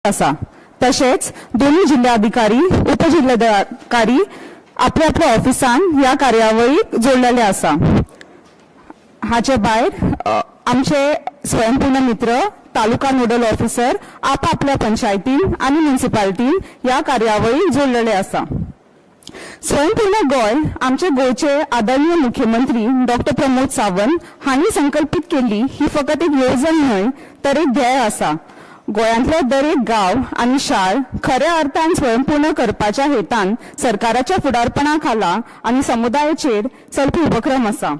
आसा. तशेंच दोनूय जिल्ल्याधिकारी, उपजिल्ल्याधिकारी आपल्या आपल्या ऑफिसान ह्या कार्यावळीक जोडलेले आसा. हाचे भायर आमचे स्वयंपूर्ण मित्र, तालुका नोडल ऑफिसर आपआपल्या पंचायतीन आनी म्युन्सिपाल्टीन ह्या कार्यावळीक जोडलेले आसा. स्वयंपूर्ण गोंय आमचे गोंयचे आदरणीय मुख्यमंत्री डॉक्टर प्रमोद सावंत हांणी संकल्पित केल्ली ही फकत एक येवजण न्हय, तर एक ध्येय आसा. गोंयांतलो दरेक गांव आनी शार खऱ्या अर्थान स्वयंपूर्ण करपाच्या हेतान सरकाराच्या फुडारपणा खाला आनी समुदायाचेर चलपी उपक्रम आसा.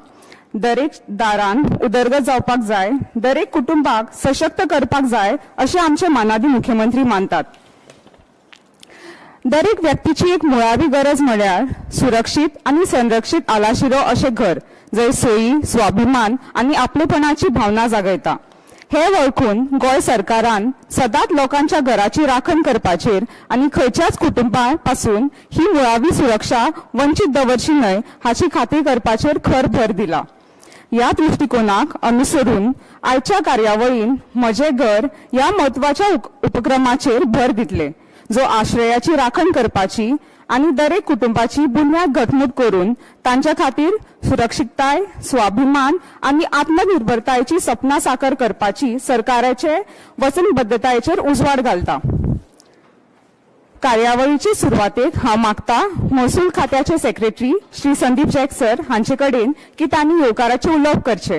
दरेक दारान उदरगत जावपाक जाय, दरेक कुटुंबाक सशक्त करपाक जाय, अशें आमचे मानादी मुख्यमंत्री मानतात. दरेक व्यक्तीची एक मुळावी गरज म्हळ्यार सुरक्षीत आनी संरक्षीत आलाशिरो अशें घर, जंय सोयी, स्वाभिमान आनी आपलेपणाची भावना जागयता. हे वळखून गोंय सरकारान सदांच लोकांच्या घराची राखण करपाचेर आनी खंयच्याच कुटुंबा पासून ही मुळावी सुरक्षा वंचीत दवरची न्हय हाची खात्री करपाचेर खर भर दिला. ह्या दृश्टिकोनाक अनुसरून आयच्या कार्यावळीन म्हजें घर ह्या म्हत्वाच्या उपक्रमाचेर भर दितले, जो आश्रयाची राखण करपाची आनी दरेक कुटुंबाची बुन्याद घटमूट करून तांच्या खातीर सुरक्षितताय, स्वाभिमान आनी आत्मनिर्भरतायेची सपनां साकार करपाची सरकाराचे वचनबद्धतायेचेर उजवाड घालता. कार्यावळीचे सुरवातेक हांव मागता महसूल खात्याचे secretary Shri Sandeep jack sir हांचे कडेन की तांणी येवकाराचें उलोवप करचें.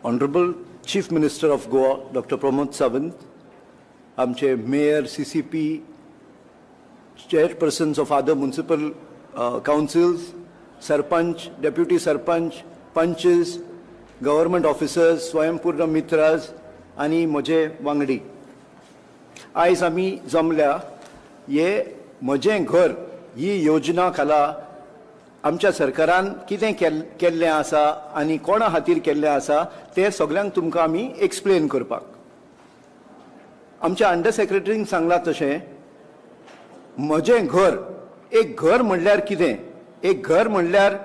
Honorable Chief Minister of Goa, Dr. Pramod Sawant, आमचे mayor, CCP, chairpersons of other municipal councils, sarpanch, deputy sarpanch, panches, government officers, Swayampurna mitras आनी म्हजे वांगडी, आयज आमी जमल्या हे म्हजें घर ही योजना खाला आमच्या सरकारान कितें केल्लें आसा आनी कोणा खातीर केल्लें आसा तें सगल्यांक तुमकां आमी एक्सप्लेन करपाक. आमच्या अंडर सेक्रेटरीन सांगलां तशें, म्हजें घर, एक घर म्हणल्यार कितें? एक घर म्हणल्यार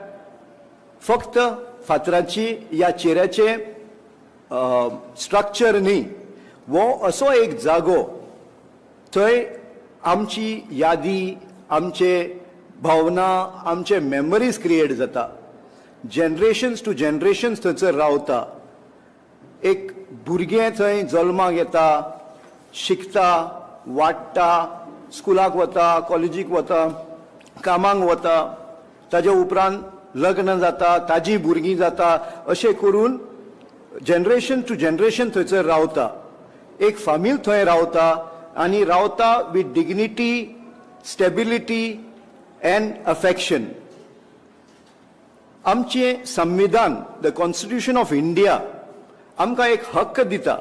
फक्त फातराची या चेऱ्याचें स्ट्रक्चर न्ही. हो असो एक जागो थंय आमची यादी, आमचे भावना, आमचे मेमरीज क्रिएट जाता. जनरेशन्स टू जनरेशन्स थंयसर रावता. एक भुरगें थंय जल्माक येता, शिकता, वाडटा, स्कुलाक वता, कॉलेजीक वता, कामाक वता, ताजे उपरांत लग्न जाता, ताजी भुरगीं जाता, अशें करून जनरेशन टू जनरेशन थंयसर रावता. एक फामील थंय रावता आनी रावता with dignity, stability and affection. आमचें संविधान, the constitution of India, आमकां एक हक्क दिता.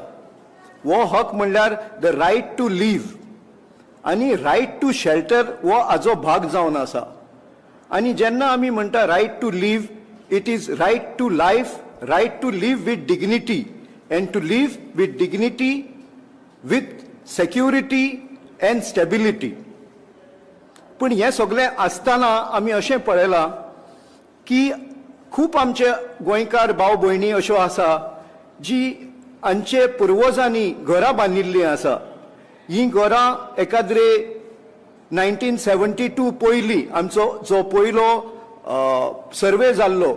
हो हक म्हणल्यार the right to leave आनी रायट टू शेल्टर हो हाजो भाग जावन आसा. आनी जेन्ना आमी म्हणटा right to live, it is right to life, right to live with dignity and to live with dignity with security and stability. पूण हें सगळें आसतना आमी अशें पळयलां की खूब आमचे गोंयकार भाव भयणी अश्यो आसा जी हांचे पुर्वजांनी घरां बांदिल्लीं आसा. हीं घरां एकाद्रे 1972 पयलीं, आमचो जो पयलो सर्वे जाल्लो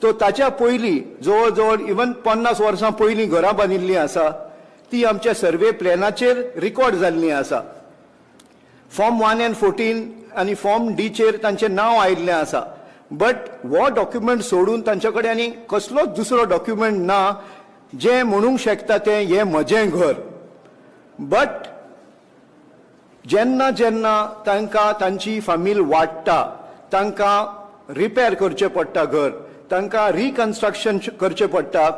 तो ताच्या पयलीं, जवळ जवळ इवन 50 वर्सां पयलीं घरां बांदिल्लीं आसा. ती आमच्या सर्वे प्लॅनाचेर रिकॉर्ड जाल्लीं आसा. फॉर्म 1 अँड 14 आनी फॉर्म डीचेर तांचें नांव आयिल्लें आसा, बट हो डॉक्युमेंट सोडून तांचे कडेन आनी कसलोच दुसरो डॉक्युमेंट ना जें म्हणूंक शकता तें हें म्हजें घर. बट जेन्ना जेन्ना तांकां तांची फामील वाडटा, तांकां रिपेर करचें पडटा घर, तांकां रिकन्स्ट्रक्शन करचें पडटा,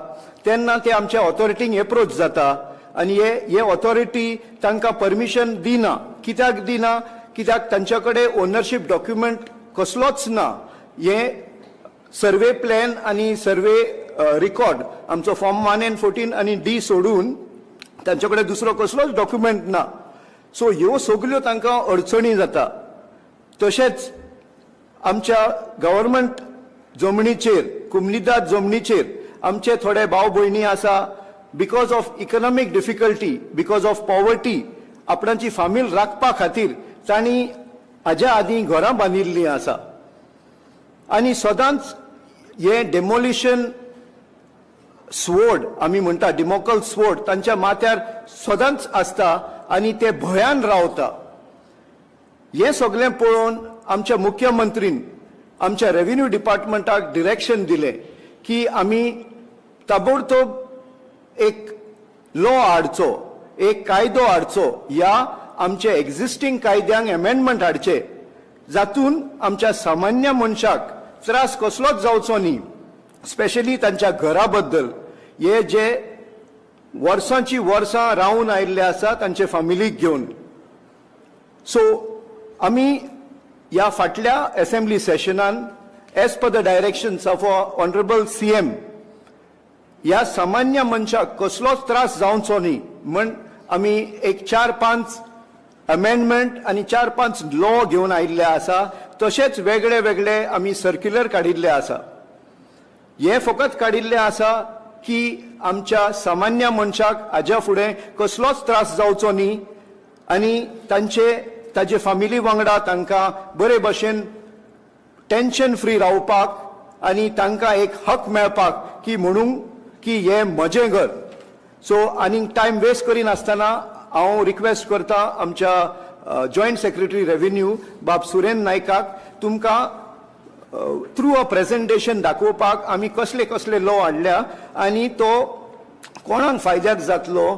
तेन्ना ते आमच्या ऑथॉरिटींक एप्रोच जाता आनी हे ऑथॉरिटी तांकां परमिशन दिना. कित्याक दिना? कित्याक तांच्या कडेन ओनरशीप डॉक्युमेंट कसलोच ना. हे सर्वे प्लॅन आनी सर्वे रिकॉर्ड, आमचो फॉर्म 1 अँड 14 आनी डी सोडून तांचे कडेन दुसरो कसलोच डॉक्युमेंट ना. सो ह्यो सगल्यो तांकां अडचणी जाता. तशेंच आमच्या गव्हर्मेंट जमनीचेर, कुमनिदाद जमनीचेर आमचे थोडे भाव भयणी आसा. because of economic difficulty, because of poverty, आपणाची फामील राखपा खातीर तांणी हाज्या आदीं घरां बांदिल्लीं आसा. आनी सदांच हें डेमोलिशन स्वोर्ड आमी म्हणटा, डॅमोकल्स स्वोर्ड तांच्या माथ्यार सदांच आसता आनी ते भंयान रावता. हें सगळें पळोवन आमच्या मुख्यमंत्रीन आमच्या रेव्हेन्यू डिपार्टमेंटाक डिरेक्शन दिलें की आमी ताबडतोब एक लॉ हाडचो, एक कायदो हाडचो या आमच्या एक्झिस्टींग कायद्यांक एमेंडमेंट हाडचे, जातून आमच्या सामान्य मनशाक त्रास कसलोच जावचो न्ही, स्पेशली तांच्या घरा बद्दल, हे जे वर्सांची वर्सां रावून आयिल्ले आसा तांचे फामिलीक घेवन. सो आमी ह्या फाटल्या assembly सेशनान, as per the directions of honourable CM, ह्या सामान्य मनशाक कसलोच त्रास जावचो न्ही म्हण आमी एक चार पांच अमेंडमेंट आनी चार पांच लॉ घेवन आयिल्ले आसा. तशेंच वेगळे वेगळे आमी सर्क्युलर काडिल्ले आसा. हे फकत काडिल्ले आसा की आमच्या सामान्य मनशाक हाज्या फुडें कसलोच त्रास जावचो न्ही आनी तांचे ताजे फामिली वांगडा तांकां बरे भशेन टेन्शन फ्री रावपाक आनी तांकां एक हक मेळपाक की म्हणूंक की हें म्हजें घर. सो आनीक टायम वेस्ट करिनासतना हांव रिक्वेस्ट करता आमच्या जॉयंट सेक्रेटरी रेव्हेन्यू बाब सुरेन नायकाक, तुमकां थ्रू अ प्रेझेंटेशन दाखोवपाक आमी कसले कसले लॉ हाडल्या आनी तो कोणाक फायद्याक जातलो,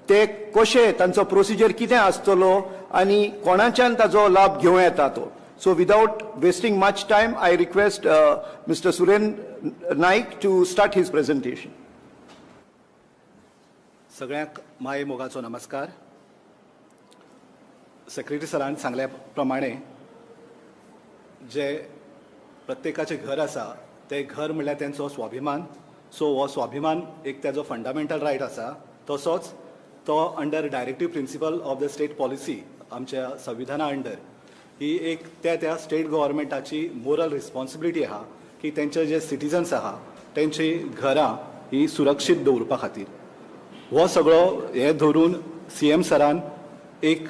ते कशे, तांचो प्रोसिजर कितें आसतलो आनी कोणाच्यान ताजो लाभ घेवं येता तो. So without wasting much time, I request Mister Suren Naik to start his presentation. सगळ्यांक माये मोगाचो नमस्कार. सेक्रेटरी सरान सांगल्या प्रमाणे, जे प्रत्येकाचें घर आसा तें घर म्हणल्यार तेंचो स्वाभिमान. सो हो स्वाभिमान एक तेजो फंडामेंटल रायट आसा. तसोच तो under directive principle of the state policy, आमच्या संविधाना अंडर, ही एक त्या त्या स्टेट गव्हर्मेंटाची मोरल रिस्पॉन्सिबिलिटी आहा की तेंचे जे सिटीजन्स आहा तेंची घरां ही सुरक्षीत दवरपा खातीर. हो सगळो हे धरून सीएम सरान एक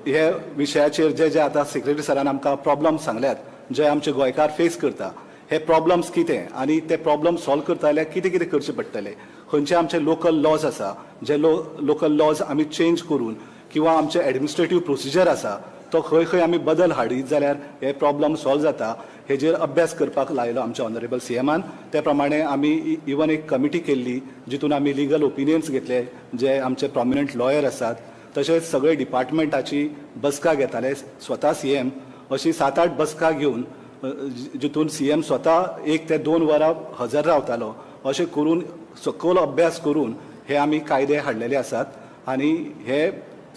हे विशयाचेर जे जे आतां सेक्रेटरी सरान आमकां प्रॉब्लम्स सांगल्यात, जे आमचे गोंयकार फेस करता, हे प्रॉब्लम्स कितें आनी ते प्रॉब्लम सॉल्व करता जाल्यार कितें कितें करचें पडटलें, खंयचे आमचे लोकल लॉज आसा, जे लोकल लॉज आमी चेंज करून किंवा आमचे एडमिनिस्ट्रेटीव प्रोसिजर आसा तो खंय खंय आमी बदल हाडीत जाल्यार हे प्रॉब्लम सॉल्व जाता, हेजेर अभ्यास करपाक लायलो आमच्या ऑनरेबल सीएमान. ते प्रमाणे आमी इवन एक कमिटी केल्ली, जितून आमी लिगल ओपिनियन्स घेतले, जे आमचे प्रॉमिनंट लॉयर आसात. तशेंच सगळे डिपार्टमेंटाची बसका घेताले स्वता सीएम. अशी सात आठ बसका घेवन जितून सीएम स्वता 1 ते 2 वरां हजर रावतालो, अशें करून सखोल अभ्यास करून हे आमी कायदे हाडलेले आसात. आनी हे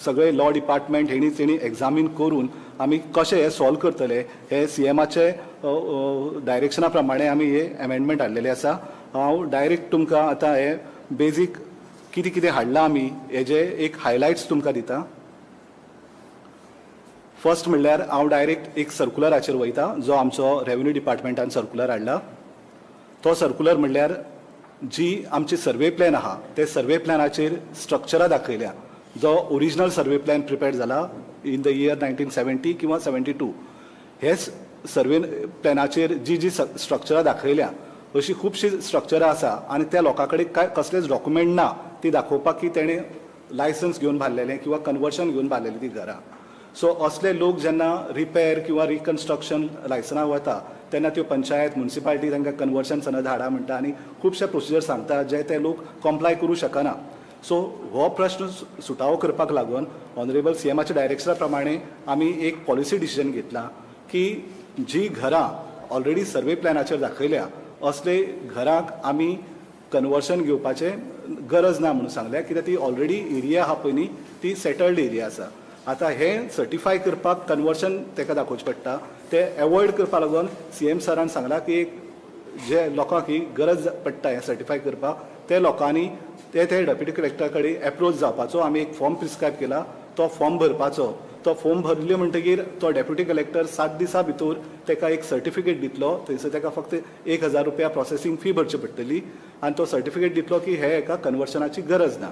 सगळे लॉ डिपार्टमेंट हेणी तेणी एग्जामीन करून आमी कशें हे सॉल्व करतले, हे सीएमाचे डायरेक्शना प्रमाणे आमी हे अमेंडमेंट हाडलेले आसा. हांव डायरेक्ट तुमकां आतां हे बेजीक कितें कितें हाडलां आमी हेजे एक हायलायट्स तुमकां दिता. फर्स्ट म्हणल्यार हांव डायरेक्ट एक सर्कुलराचेर वयता, जो आमचो रेव्हेन्यू डिपार्टमेंटान सर्कुलर हाडला. तो सर्कुलर म्हणल्यार जी आमची सर्वे प्लॅन आहा, ते सर्वे प्लॅनाचेर स्ट्रक्चरां दाखयल्या. जो ओरिजिनल सर्वे प्लॅन प्रिपेर जाला in the year 1970 किंवा 72, हे सर्वे प्लॅनाचेर जी जी स्ट्रक्चरां दाखयल्या, अशी खुबशीं स्ट्रक्चरां आसा आनी त्या लोकां कडेन कांय कसलेच डॉक्युमेंट ना ती दाखोवपाक की तेणें लायसन्स घेवन बांदलेलें किंवा कन्वर्शन घेवन बांदलेली ती घरां. सो असले लोक जेन्ना रिपेर किंवा रिकन्स्ट्रक्शन लायसनाक वता तेन्ना त्यो पंचायत, मुन्सिपालिटी तांकां कन्वर्शन सनद हाडा म्हणटा आनी खुबशे प्रोसिजर सांगता जे ते लोक कॉम्प्लाय करूं शकना. सो हो प्रश्न सुटावो करपाक लागून ऑनरेबल सीएमाच्या डायरेक्शना प्रमाणे आमी एक पॉलिसी डिसिजन घेतला की जी घरां ऑलरेडी सर्वे प्लॅनाचेर दाखयल्या, असले घरांक आमी कन्वर्शन घेवपाचें गरज ना म्हणून सांगल्या, कित्याक ती ऑलरेडी एरिया आहा पळय न्ही, ती सेटल्ड एरिया आसा. आतां हें सर्टिफाय करपाक कन्वर्शन ताका दाखोवचें पडटा. तें एवॉयड करपा लागून सीएम सरान सांगलां की एक जे लोकांक ही गरज पडटा हें सर्टिफाय करपाक, ते लोकांनी ते ते डेप्युटी कलेक्टरा कडेन एप्रोच जावपाचो. आमी एक फॉर्म प्रिस्क्रायब केला, तो फॉर्म भरपाचो. तो फॉर्म भरले म्हणटगीर तो डेप्युटी कलेक्टर 7 दिसां भितर ताका एक सर्टिफिकेट दितलो. थंयसर ताका फक्त 1000 रुपया प्रोसेसींग फी भरची पडटली आनी तो सर्टिफिकेट दितलो की हे एका कन्वर्शनाची गरज ना.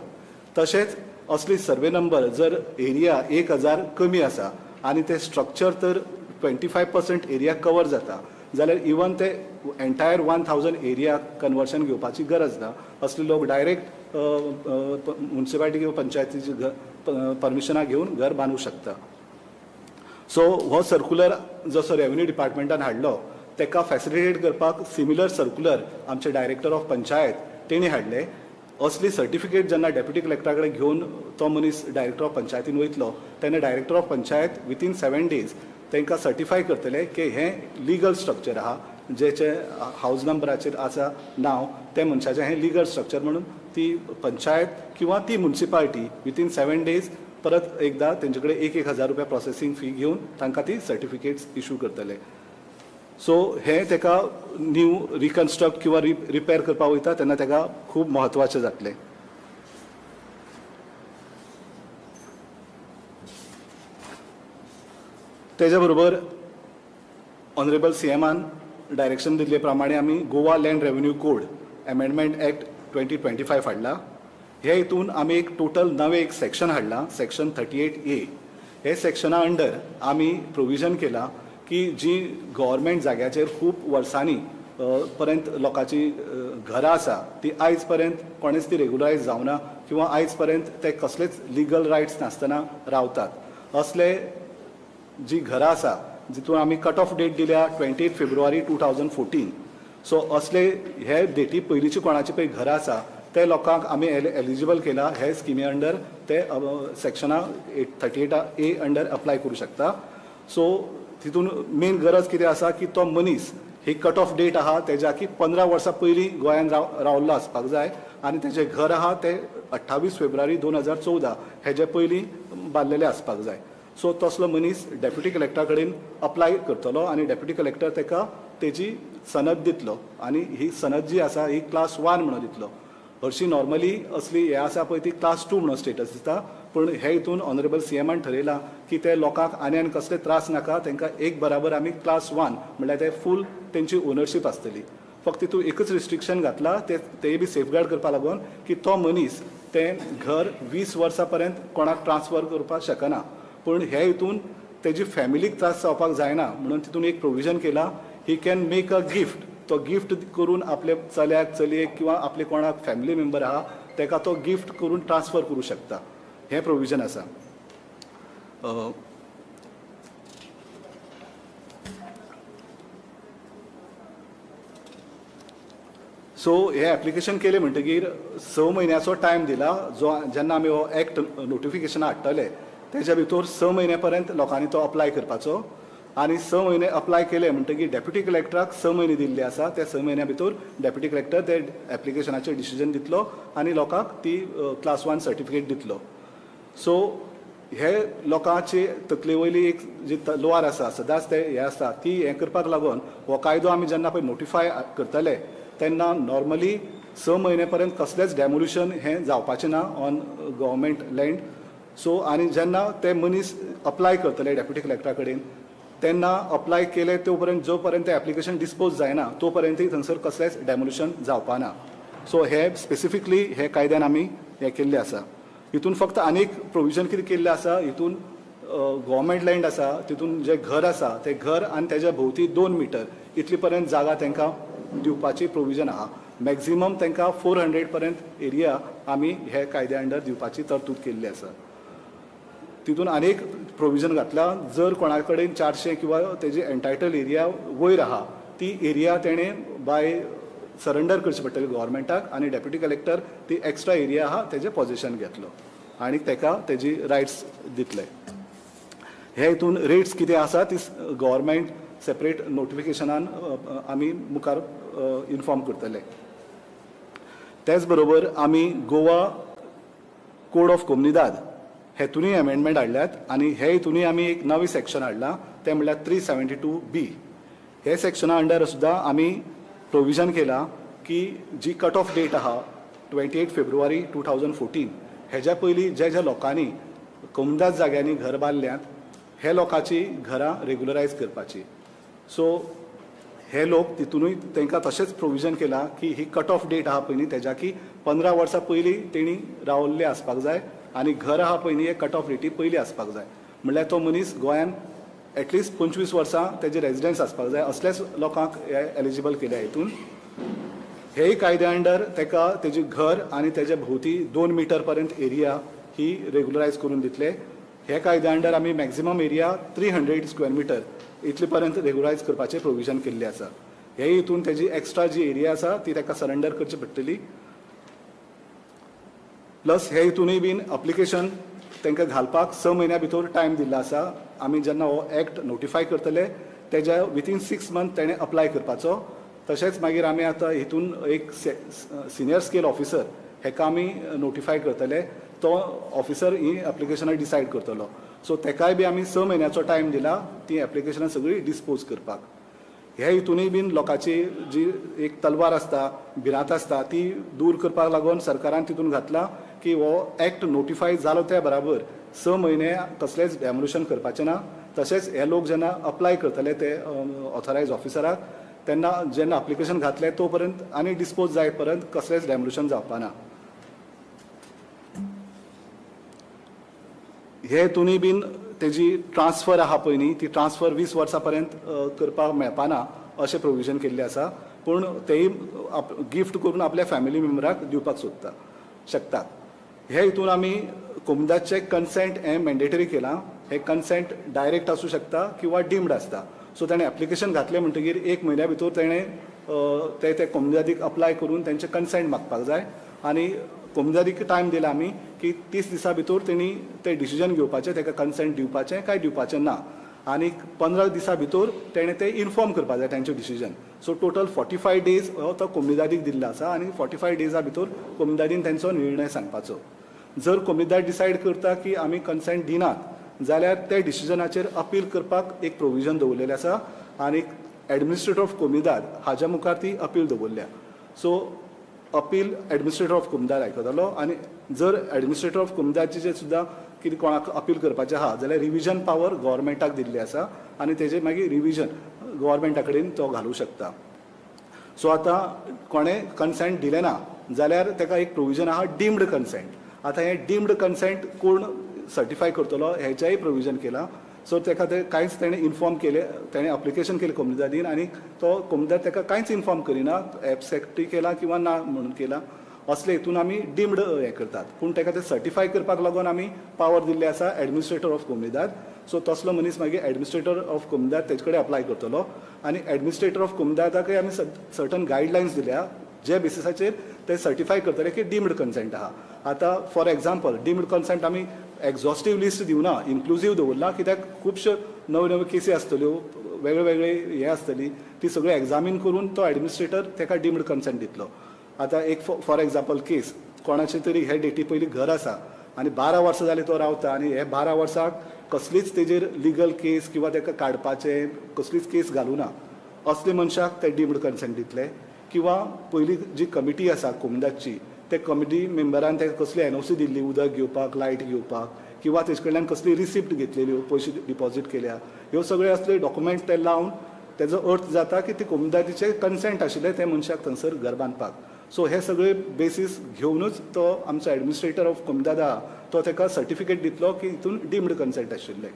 तशेंच असली सर्वे नंबर जर एरिया 1000 कमी आसा आनी ते स्ट्रक्चर तर 25% एरिया कवर जाता जाल्यार इवन ते एन्टायर 1000 एरिया कन्वर्शन घेवपाची गरज ना. असले लोक डायरेक्ट म्युनिसिपालिटी किंवा पंचायतीची परमिशनां घेवन घर बांदूंक शकता. सो हो सर्कुलर जसो रेवेन्यू डिपार्टमेंटान हाडलो ताका फॅसिलिटेट करपाक सिमिलर सर्कुलर आमचे डायरेक्टर ऑफ पंचायत तेणी हाडले. असली सर्टिफिकेट जेन्ना डेप्युटी कलेक्टरा कडेन घेवन तो मनीस डायरेक्टर ऑफ पंचायतीन वयतलो तेन्ना director of panchayat within 7 days तांकां सर्टिफाय करतले की हें लिगल स्ट्रक्चर आहा, जेचे हावज नंबराचेर आसा नांव ते मनशाचें हें लिगल स्ट्रक्चर म्हणून ती पंचायत किंवा ती म्युनिसिपालिटी विथीन 7 डेज परत एकदा तेंचे कडेन 1000 रुपया प्रोसेसींग फी घेवन तांकां ती सर्टिफिकेट्स इशू करतले. सो हें ताका न्यू रिकन्स्ट्रक्ट किंवा रिपेर करपाक वयता तेन्ना ताका खूब म्हत्वाचें जातलें. तेज्या बरोबर ऑनरेबल सीएमान डायरेक्शन दिल्ले प्रमाणे आमी Goa land revenue code amendment act 2025 हाडला. हे हितून आमी एक टोटल नवें एक सेक्शन हाडलां, सेक्शन 38A. हे सेक्शना अंडर आमी प्रोविजन केलां की जी गव्हर्मेंट जाग्याचेर खूब वर्सांनी पर्यंत लोकांची घरां आसा ती आयज पर्यंत कोणेच ती रेगुलरायज जावना किंवा आयज पर्यंत ते कसलेच लिगल रायट्स नासतना रावतात. असले जी घरां आसा जितून आमी कट ऑफ डेट दिल्या 28 फेब्रुवारी 2014. सो असले हे डेटी पयलींची कोणाची पळय घरां आसा ते लोकांक आमी एलिजिबल केला हे स्किमी अंडर ते सेक्शना 38A under apply करूं शकता. सो तितून मेन गरज कितें आसा की तो मनीस ही कट ऑफ डेट आहा तेज्या की 15 वर्सां पयलीं गोंयान रावल्लो आसपाक जाय आनी तेजें घर आहा तें 28 फेब्रुवारी 2014 हेजे पयलीं बांदलेलें आसपाक जाय. सो तसलो मनीस डेप्युटी कलेक्टरा कडेन अप्लाय करतलो आनी डेप्युटी कलेक्टर ताका तेजी सनद दितलो आनी ही सनद जी आसा ही क्लास 1 म्हणून दितलो. हरशीं नॉर्मली असली हें आसा पळय ती क्लास 2 म्हणून स्टेटस दिता, पूण हे हितून ऑनरेबल सीएमान ठरयलां की ते लोकांक आनी आनी कसले त्रास नाका, तांकां एक बराबर आमी क्लास 1 म्हणल्यार ते फूल तेंची ओनरशीप आसतली. फक्त तितून एकच रिस्ट्रिक्शन घातलां तेय बी सेफगार्ड करपा लागून की तो मनीस तें घर 20 वर्सां पर्यंत कोणाक ट्रान्सफर करपाक शकना, पूण हे हितून तेजी फॅमिलीक त्रास जावपाक जायना म्हणून तितून एक प्रोविजन केलां, he can make a gift. तो गिफ्ट करून आपले चल्याक चलयेक किंवा आपले कोणाक फॅमिली मेंबर आहा ताका तो गिफ्ट करून ट्रान्सफर करूं शकता, हें प्रोविजन आसा. सो हें एप्लिकेशन केलें म्हणटगीर 6 म्हयन्याचो टायम दिला, जो जेन्ना आमी हो एक्ट नोटिफिकेशन हाडटले तेज्या भितर 6 म्हयन्या पर्यंत लोकांनी तो अप्लाय करपाचो आनी 6 म्हयने अप्लाय केले म्हणटगीर डेप्युटी कलेक्टराक 6 म्हयने दिल्ले आसा, त्या 6 म्हयन्या भितर डेप्युटी कलेक्टर ते एप्लिकेशनाचेर डिसिजन दितलो आनी लोकांक ती क्लास 1 सर्टिफिकेट दितलो. सो हे लोकांचे तकले वयली एक जी तलवार आसा सदांच ते हे आसता ती हें करपाक लागून हो कायदो आमी जेन्ना पळय नोटिफाय करतले तेन्ना नॉर्मली 6 म्हयने पर्यंत कसलेंच डेमोल्युशन हें जावपाचें ना ऑन गव्हर्मेंट लँड. सो आनी जेन्ना ते मनीस अप्लाय करतले डेप्युटी कलेक्टरा कडेन तेन्ना अप्लाय केले तो पर्यंत जो पर्यंत ते एप्लिकेशन डिस्पोज जायना तो पर्यंतय थंयसर कसलेंच डेमोल्युशन जावपाना. सो हे स्पेसिफिकली हे कायद्यान आमी हें केल्लें आसा. हितून फक्त आनीक प्रोविजन कितें केल्लें आसा, हितून गव्हर्मेंट लँड आसा तितून जें घर आसा तें घर आनी तेज्या भोंवती 2 मिटर इतली पर्यंत जागा तांकां दिवपाची प्रोविजन आहा. मॅक्झिमम तांकां 400 पर्यंत एरिया आमी हे कायद्या अंडर दिवपाची तरतूद केल्ली आसा. तितून आनीक प्रोविजन घातला, जर कोणा कडेन 400 किंवा तेजी एन्टायटल एरिया वयर आहा ती एरिया तेणें बाय सरंडर करची पडटली गव्हर्मेंटाक आनी डेप्युटी कलेक्टर ती एक्स्ट्रा एरिया आहा तेजें पॉजिशन घेतलो आनी तेका तेजी रायट्स दितले. हे हितून रेट्स कितें आसा ती गव्हर्मेंट सेपरेट नोटिफिकेशनान आमी मुखार इन्फॉर्म करतले. तेच बरोबर आमी गोवा कोड ऑफ कोमनिदाद हेतूनय अमेंडमेंट हाडल्यात आनी हे हितूनय आमी एक नवी सेक्शन हाडलां तें म्हणल्यार 372B. हे सेक्शना अंडर सुद्दां आमी प्रोविजन केलां की जी कट ऑफ डेट आहा 28 फेब्रुवारी 2014 हेज्या पयलीं जे जे लोकांनी कोमदाद जाग्यांनी घर बांदल्यात हे लोकांची घरां रेगुलरायज करपाची. सो हे लोक तितूनय तांकां तशेंच प्रोविजन केलां की ही कट ऑफ डेट आहा पळय न्ही तेज्या की 15 वर्सां पयलीं तेणी रावल्ले आसपाक जाय आनी घर आहा पळय न्ही हे कट ऑफ डेटी पयलीं आसपाक जाय. म्हणल्यार तो मनीस गोंयान एटलिस्ट 25 वर्सां तेजे रेजिडन्स आसपाक जाय, असल्याच लोकांक हे एलिजिबल केल्या हितून. हेय कायद्या अंडर ताका तेजें घर आनी तेजे भोंवती 2 मिटर पर्यंत एरिया ही रेगुलरायज करून दितले. हे कायद्या अंडर आमी मॅक्झिमम एरिया 300 स्क्वेअर मिटर इतले पर्यंत रेगुलरायज करपाचें प्रोविजन केल्लें आसा. हे हितून तेजी एक्स्ट्रा जी एरिया आसा ती ताका सरेंडर करची पडटली. प्लस हे हितूनय बीन अप्लिकेशन तांकां घालपाक 6 म्हयन्या भितर टायम दिल्लो आसा. आमी जेन्ना हो एक्ट नोटिफाय करतले तेज्या विथीन 6 मंथ तेणें अप्लाय करपाचो. तशेंच मागीर आमी आतां हितून एक सिनियर स्केल ऑफिसर हेका आमी नोटिफाय करतले, तो ऑफिसर ही एप्लिकेशनां डिसायड करतलो. सो तेकाय बी आमी 6 म्हयन्याचो टायम दिला ती एप्लिकेशनां सगळीं डिस्पोज करपाक. हे हितूनय बीन लोकांची जी एक तलवार आसता, भिरांत आसता ती दूर करपाक लागून सरकारान तितून घातला की हो एक्ट नोटिफाय जालो त्या बराबर 6 म्हयने कसलेंच डेमोलिशन करपाचें ना. तशेंच हे लोक जेन्ना अप्लाय करतले ते ऑथरायज ऑफिसराक तेन्ना जेन्ना एप्लिकेशन घातलें तो पर्यंत आनी डिस्पोज जाय पर्यंत कसलेंच डेमोलिशन जावपा ना. हे हितूनय बीन तेजी ट्रान्सफर आहा पळय न्ही ती ट्रान्सफर 20 वर्सां पर्यंत करपाक मेळपा ना अशें प्रोविजन केल्लें आसा. पूण तेय गिफ्ट करून आपल्या फॅमिली मेंबराक दिवपाक सोदता शकतात. हे हितून आमी कोमुनिदादचें कन्सेंट हें मॅन्डेटरी केलां. हें कन्सेंट डायरेक्ट आसूं शकता किंवा डिम्ड आसता. सो ताणें एप्लिकेशन घातलें म्हणटगीर 1 म्हयन्या भितर तेणें ते ते कोमुनिदादीक अप्लाय करून तेंचें कन्सेंट मागपाक जाय आनी कोमुनिदादीक टायम दिला आमी की 30 दिसां भितर तेणी तें डिसिजन घेवपाचें, ताका कन्सेंट दिवपाचें काय दिवपाचें ना, आनी 15 दिसां भितर तेणें तें इन्फॉर्म करपाक जाय तेंचें डिसिजन. सो टोटल 45 डेज हो तो कोमुनिदादीक दिल्लो आसा आनी 45 डेजा भितर कोमुनिदादीन तेंचो निर्णय सांगपाचो. जर कोमुनिदाद डिसायड करता की आमी कन्सेंट दिनात जाल्यार त्या डिसिजनाचेर अपील करपाक एक प्रोविजन दवरलेलें आसा आनी एडमिनिस्ट्रेटर ऑफ कोमुनिदाद हाज्या मुखार ती अपील दवरल्या. So appeal administrator of comunidade आयकतलो आनी जर एडमिनिस्ट्रेटर ऑफ कोमुनिदादचें सुद्दां कितें कोणाक अपील करपाचें आहा जाल्यार रिविजन पावर गव्हर्मेंटाक दिल्ली आसा आनी तेजेर मागीर रिविजन गव्हर्मेंटा कडेन तो घालूं शकता. सो आतां कोणें कन्सेंट दिलें ना जाल्यार ताका एक प्रोविजन आहा डिम्ड कन्सेंट. आतां हें डिम्ड कन्सेंट कोण सर्टिफाय करतलो हेचेंय प्रोविजन केलां. सो ताका ते कांयच तेणें इन्फॉर्म केलें, तेणें एप्लिकेशन केलें कोमुनिदादीन आनी तो कोमुनिदाद ताका कांयच इन्फॉर्म करिना, एबसेक्टूय केला किंवा ना म्हणून केला, असले हितून आमी डिम्ड हें करतात. पूण ताका ते सर्टिफाय करपाक लागून आमी पावर दिल्ली आसा एडमिनिस्ट्रेटर ऑफ कोमुनिदाद. सो तसलो मनीस मागीर एडमिनिस्ट्रेटर ऑफ कोमुनिदाद तेजे कडेन अप्लाय करतलो आनी एडमिनिस्ट्रेटर ऑफ कोमुनिदादाकय आमी सर्टन गायडलायन्स दिल्या जे बेसिसाचेर ते सर्टिफाय करतले की डिम्ड कन्सेंट आहा. आतां फॉर एग्जाम्पल डिम्ड कन्सेंट आमी एक्झॉस्टीव लिस्ट दिवना, इन्क्लुजीव दवरला कित्याक खुबश्यो नव्यो नव्यो केसी आसतल्यो, वेगळे वेगळे हे आसतली, ती सगळी एग्जामीन करून तो एडमिनिस्ट्रेटर ताका डिम्ड कन्सेंट दितलो. आतां एक फॉर एग्जाम्पल केस, कोणाचे तरी हे डेटी पयलीं घर आसा आनी 12 वर्सां जालीं तो रावता आनी हे 12 वर्साक कसलीच तेजेर लिगल केस किंवा ताका काडपाचें कसलीच केस घालूना, असले मनशाक ते डिम्ड कन्सेंट दितले. किंवा पयलीं जी कमिटी आसा कोमुनिदादची ते कमिटी मेंबरान ताका कसली एनओसी दिल्ली उदक घेवपाक, लायट घेवपाक, किंवा तेजे कडल्यान कसली रिसिप्ट घेतलेल्यो, पयशे डिपॉजीट केल्या, ह्यो सगळे असले डॉक्युमेंट ते लावन तेजो अर्थ जाता की ते कोमुनिदादीचे कन्सेंट आशिल्ले ते मनशाक थंयसर घर बांदपाक. सो हे सगळे बेसीस घेवनूच तो आमचो एडमिनिस्ट्रेटर ऑफ कोमुनिदाद आहा तो ताका सर्टिफिकेट दितलो की हितून डिम्ड कन्सेंट आशिल्लें.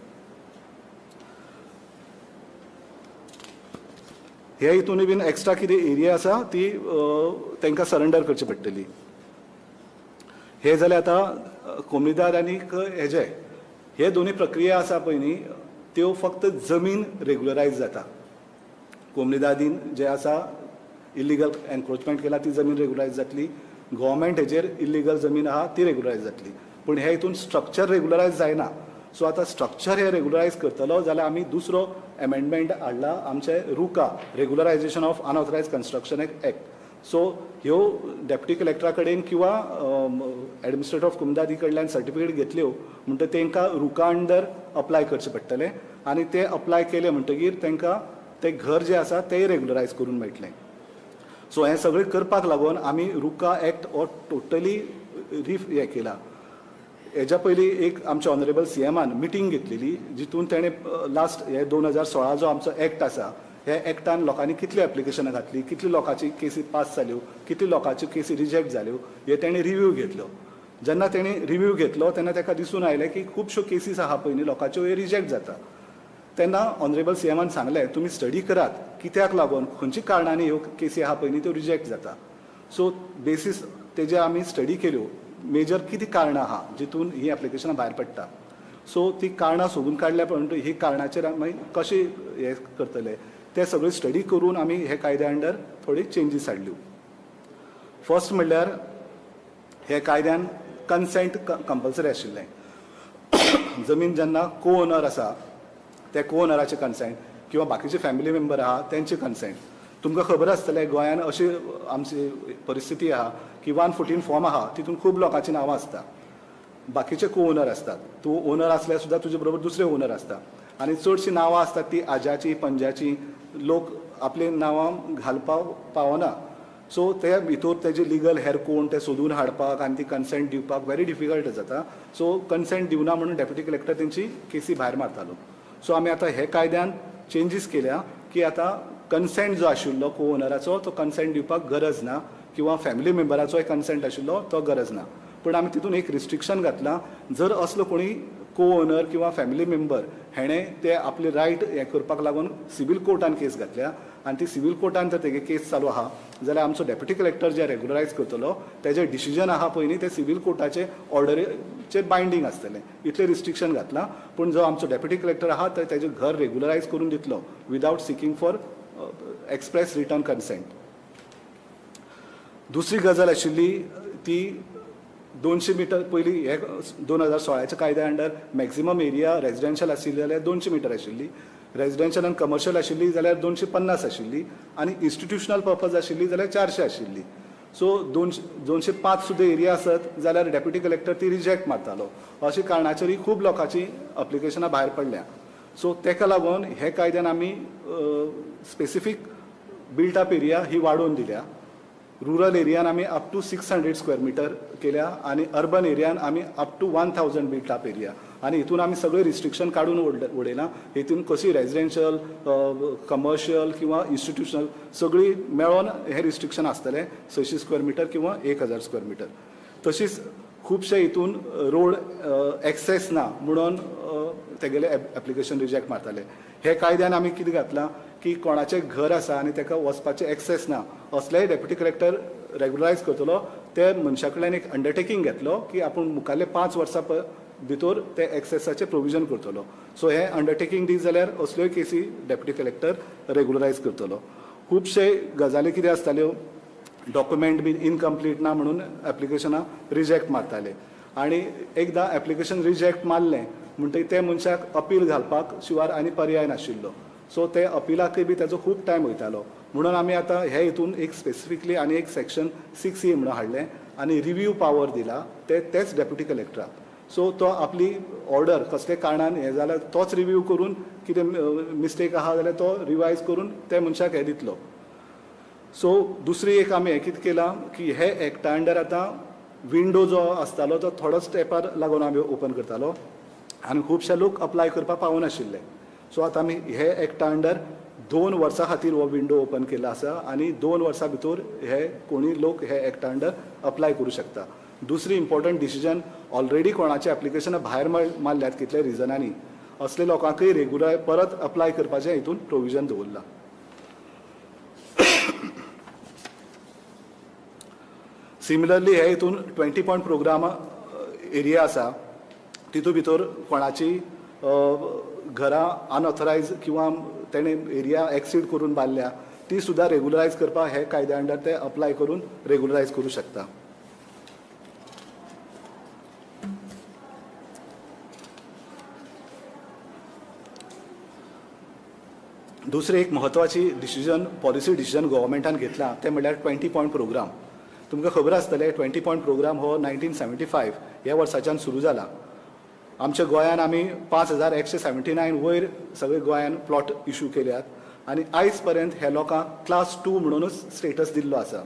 हे हितूनय बीन एक्स्ट्रा कितें एरिया आसा ती तांकां सरेंडर करची पडटली. हे जालें आतां कोमुनिदाद आनी हेजे हे दोनूय प्रक्रिया आसा पळय न्ही त्यो फक्त जमीन रेगुलरायज जाता. कोमुनिदादीन जे आसा इलिगल एनक्रोचमेंट केला ती जमीन रेगुलरायज जातली, गव्हर्मेंट हेजेर इलिगल जमीन आहा ती रेगुलरायज जातली, पूण हे हितून स्ट्रक्चर रेगुलरायज जायना. सो आतां स्ट्रक्चर हे रेगुलरायज करतलो जाल्यार आमी दुसरो एमेंडमेंट हाडला आमचे RUCA, regularisation of unauthorised construction act. So ह्यो डेप्युटी कलेक्टरा कडेन किंवा एडमिनिस्ट्रेटर ऑफ कोमुनिदादी कडल्यान सर्टिफिकेट घेतल्यो म्हणटकीर तांकां रुका अंडर अप्लाय करचें पडटलें आनी ते अप्लाय केले म्हणटगीर तांकां तें घर जें आसा तेंय रेगुलरायज करून मेळटलें. सो हें सगळें करपाक लागून आमी रुका एक्ट हो टोटली रिफ हें केला, हेज्या पयलीं एक आमच्या ऑनरेबल सीएमान मिटींग घेतलेली, जितून तेणें लास्ट हे 2016 जो आमचो एक्ट आसा, ह्या एक्टान लोकांनी कितली एप्लिकेशनां घातली, कितली लोकांची केसी पास जाल्यो, कितली लोकांच्यो केसी रिजेक्ट जाल्यो, हे तेणें रिव्यू घेतलो. जेन्ना तेणें रिव्यू घेतलो तेन्ना ताका दिसून आयलें की खुबश्यो केसीस आहा पळय न्ही लोकांच्यो, हे रिजेक्ट जाता. तेन्ना ऑनरेबल सीएमान सांगलें तुमी स्टडी करात कित्याक लागून, खंयच्या कारणांनी ह्यो केसी आहा पळय न्ही त्यो रिजेक्ट जाता. सो बेसीस तेजे आमी स्टडी केल्यो, मेजर कितें कारणां आहा जितून ही एप्लिकेशनां भायर पडटा. सो ती कारणां सोदून काडल्या परंतु ही कारणाचेर आमी कशें हें करतले ते सगळे स्टडी करून आमी हे कायद्या अंडर थोडी चेंजीस हाडल्यो. फर्स्ट म्हणल्यार हे कायद्यान कन्सेंट कंपल्सरी आशिल्लें. जमीन जेन्ना को ओनर आसा ते को ओनराचे कन्सेंट किंवा बाकीचे फॅमिली मेंबर आहा तेंचे कन्सेंट. तुमकां खबर आसतलें गोंयान अशी आमची परिस्थिती आहा की 114 फॉर्म आहा तितून खूब लोकांची नांवां आसता, बाकीचे को ओनर आसतात, तूं ओनर आसल्यार सुद्दां तुजे बरोबर दुसरे ओनर आसता आनी चडशीं नांवां आसतात ती आज्याची पंजाची, लोक आपली नांवां घालपाक पावना. सो ते भितर तेजे लिगल हेर कोण ते सोदून हाडपाक आनी ती कन्सेंट दिवपाक व्हेरी डिफिकल्ट जाता. सो कन्सेंट दिवना म्हणून डेप्युटी कलेक्टर तेंची केसी भायर मारतालो. सो आमी आतां हे कायद्यान चेंजीस केल्या की आतां कन्सेंट जो आशिल्लो को ओनराचो तो कन्सेंट दिवपाक गरज ना, किंवा फॅमिली मेंबराचोय कन्सेंट आशिल्लो तो गरज ना. पूण आमी तितून एक रिस्ट्रिक्शन घातलां, जर असलो कोणी को ओनर किंवा फॅमिली मेंबर हेणें ते आपले रायट हें करपाक लागून सिवील कोर्टान केस घातल्या आनी ती सिवील कोर्टान जर तेगे केस चालू आहा जाल्यार आमचो डेप्युटी कलेक्टर जे रेगुलरायज करतलो तेजें डिसिजन आहा पळय न्ही तें सिवील कोर्टाचे ऑर्डरीचेर बायंडींग आसतलें, इतलें रिस्ट्रिक्शन घातलां. पूण जो आमचो डेप्युटी कलेक्टर आहा तो तेजें घर रेगुलरायज करून दितलो without seeking for express written consent. दुसरी गजाल आशिल्ली ती 200 मिटर पयलीं हे 2016 कायद्या अंडर मॅक्झिमम एरिया रेजिडेन्शियल आशिल्ली जाल्यार 200 मिटर आशिल्ली, रेजिडेन्शियल आनी कमर्शियल आशिल्ली जाल्यार 250 आशिल्ली आनी इन्स्टिट्युशनल पर्पज आशिल्ली जाल्यार 400 आशिल्ली. सो 205 सुद्दां एरिया आसत जाल्यार डेप्युटी कलेक्टर ती रिजेक्ट मारतालो. अशे कारणाचेरूय खूब लोकांची अप्लिकेशनां भायर पडल्या. सो तेका लागून हे कायद्यान आमी स्पेसिफीक बिल्ट अप एरिया ही वाडोवन दिल्या. रुरल एरियान आमी अप टू 600 स्क्वेअर मिटर केल्या आनी अर्बन एरियान आमी up to 1000 built up area, आनी हितून आमी सगळे रिस्ट्रिक्शन काडून उडयलां. हितून कशी रेजिडेन्शियल, कमर्शियल किंवा इन्स्टिट्युशनल सगळी मेळोन हे रिस्ट्रिक्शन आसतलें 600 स्क्वेअर मिटर किंवा 1000 स्क्वेअर मिटर. तशीच खुबशे हितून रोड एक्सेस ना म्हणून तेगेले एप्लिकेशन रिजेक्ट मारताले. हे कायद्यान आमी कितें घातलां की कोणाचें घर आसा आनी ताका वचपाचें एक्सेस ना असलेय डेप्युटी कलेक्टर रेगुलरायज करतलो, ते मनशा कडल्यान एक अंडरटेकींग घेतलो की आपूण मुखारले 5 वर्सां भितर ते एक्सेसाचें प्रोविजन करतलो. सो हे अंडरटेकींग दीत जाल्यार असल्योय केसी डेप्युटी कलेक्टर रेगुलरायज करतलो. खुबशे गजाली कितें आसताल्यो, डॉक्युमेंट बीन इनकम्प्लीट ना म्हणून एप्लिकेशनां रिजेक्ट मारताले आनी एकदां एप्लिकेशन रिजेक्ट मारलें म्हणटकीर ते मनशाक अपील घालपाक शिवार आनी पर्याय नाशिल्लो. सो ते अपिलाकय बी ताजो खूब टायम वयतालो. म्हणून आमी आतां हे हितून एक स्पेसिफिकली आनी एक सेक्शन 6A म्हणून हाडलें आनी रिव्यू पावर दिला ते तेच डेप्युटी कलेक्टराक. सो तो आपली ऑर्डर कसले कारणान हें जाल्यार तोच रिव्यू करून कितें मिस्टेक आहा जाल्यार तो रिवायज करून ते मनशाक हें दितलो. सो दुसरी एक आमी हें कितें केलां की हे एक्टा अंडर आतां विंडो जो आसतालो तो थोडोच तेंपार लागून आमी ओपन करतालो आनी खुबशे लोक अप्लाय करपाक पावनाशिल्ले. सो आतां आमी हे एक्टा अंडर 2 वर्सां खातीर हो विंडो ओपन केला आसा आनी 2 वर्सां भितर हे कोणी लोक हे एक्टा अंडर अप्लाय करूं शकता. दुसरी इम्पॉर्टंट डिसिजन, ऑलरेडी कोणाचे एप्लिकेशनां भायर मारल्यात कितल्या रिजनांनी, असले लोकांकय रेगुलर परत अप्लाय करपाचें हितून प्रोविजन दवरलां. सिमिलरली हे हितून 20 पॉयंट प्रोग्राम एरिया आसा तितून भितर कोणाची घरां अनऑथरायज किंवा तेणें एरिया एक्सीड करून बांदल्या ती सुद्दां रेगुलरायज करपाक हे कायद्या अंडर ते अप्लाय करून रेगुलरायज करूं शकता. दुसरी एक म्हत्वाची डिसिजन, पॉलिसी डिसिजन गव्हर्मेंटान घेतला तें म्हणल्यार 20 पॉयंट प्रोग्राम. तुमकां खबर आसतलें 20 पॉयंट प्रोग्राम हो 1975 ह्या वर्साच्यान सुरू जाला. आमच्या गोंयान आमी 5179 वयर सगळे गोंयान प्लॉट इशू केल्यात आनी आयज पर्यंत हे लोकांक क्लास 2 म्हणूनच स्टेटस दिल्लो आसा.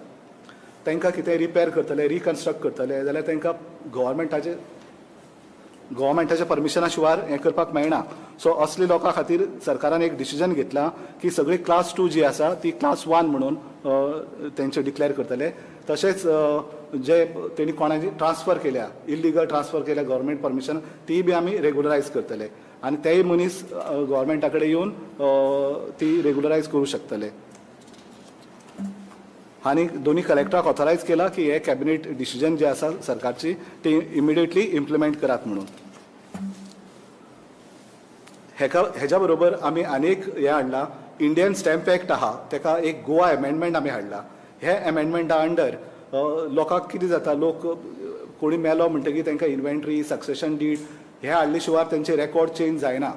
तांकां कितें रिपेर करतले, रिकन्स्ट्रक्ट करतले जाल्यार तांकां गव्हर्मेंटाचे गव्हर्मेंटाच्या परमिशना शिवार हें करपाक मेळना. सो असले लोकां खातीर सरकारान एक डिसिजन घेतलां की सगळी क्लास 2 जी आसा ती क्लास 1 म्हणून तेंचे डिक्लेअर करतले. तशेंच जे तेणी कोणाची ट्रान्सफर केल्या, इल्लिगल ट्रान्सफर केल्या गव्हर्मेंट परमिशन, ती बी आमी रेगुलरायज करतले आनी तेय मनीस गव्हर्मेंटा कडेन येवन ती रेगुलरायज करूं शकतले. आनी दोनी कलेक्टराक ऑथरायज केला की हे कॅबिनेट डिसिजन जे आसा सरकारची ती इमिडिएटली इम्प्लिमेंट करात म्हणून. हेका हेज्या बरोबर आमी आनी एक हें हाडलां, इंडियन स्टॅम्प एक्ट आहा तेका एक गोवा एमेंडमेंट आमी हाडला. हे एमेंडमेंटा अंडर लोकांक कितें जाता, लोक कोणी मेलो म्हणटगीर तांकां इन्व्हेंटरी, सक्सेशन did हे हाडले शिवाय तेंचे रेकॉर्ड चेंज जायना.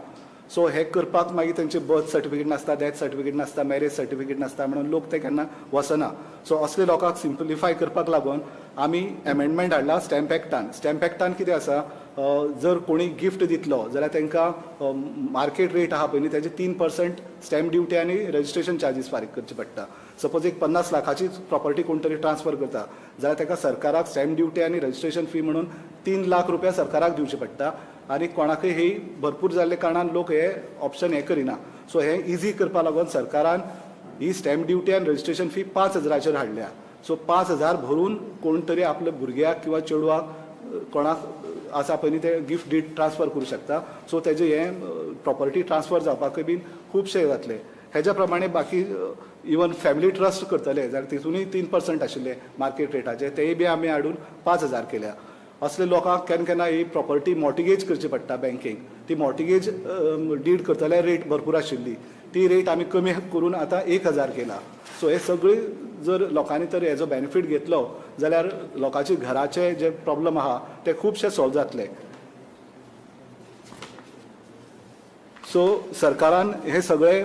सो हे करपाक मागीर तेंचे बर्थ सर्टिफिकेट नासता, डॅथ सर्टिफिकेट नासता, मॅरेज सर्टिफिकेट नासता, म्हणून लोक ते केन्ना वचना. सो असले लोकांक सिंप्लिफाय करपाक लागून आमी एमेंडमेंट हाडला स्टॅम्प एक्टान. स्टॅम्प एक्टान कितें आसा, जर कोणी गिफ्ट दितलो जाल्यार तांकां मार्केट रेट आहा पळय न्ही तेजे 3% स्टॅम्प ड्युटी आनी रजिस्ट्रेशन चार्जीस फारीक करचे पडटा. सपोज एक 50 लाखाची प्रॉपर्टी कोण तरी ट्रान्सफर करता जाल्यार ताका सरकाराक स्टॅम्प ड्युटी आनी रजिस्ट्रेशन फी म्हणून 3 लाख रुपया सरकाराक दिवचे पडटा. आनी कोणाकय ही भरपूर जाल्ले कारणान लोक हे ऑप्शन हें करिना. सो हें इजी करपा लागून सरकारान ही स्टॅम्प ड्युटी आनी रजिस्ट्रेशन फी 5,000 हाडल्या. सो 5,000 भरून कोण तरी आपल्या भुरग्याक किंवा चेडवाक कोणाक आसा पळय न्ही ते गिफ्ट did transfer करूं शकता. सो तेजें हें प्रॉपर्टी ट्रान्सफर जावपाकय बीन खुबशें जातलें. हेज्या प्रमाणे बाकी इवन फॅमिली ट्रस्ट करतले जाल्यार तितूनय 3% आशिल्ले मार्केट रेटाचे, तेय बी आमी हाडून 5,000 केल्या. असले लोकांक केन्ना केन्ना ही प्रॉपर्टी मॉर्टिगेज करची पडटा बँकेक, ती मॉर्टिगेज did करतले रेट भरपूर आशिल्ली, ती रेट आमी कमी करून आतां 1,000 केला. सो हे सगळे जर लोकांनी तर हेजो बेनिफीट घेतलो जाल्यार लोकांचे घराचे जे प्रॉब्लम आहा ते खुबशे सॉल्व जातले. सो सरकारान हे सगळे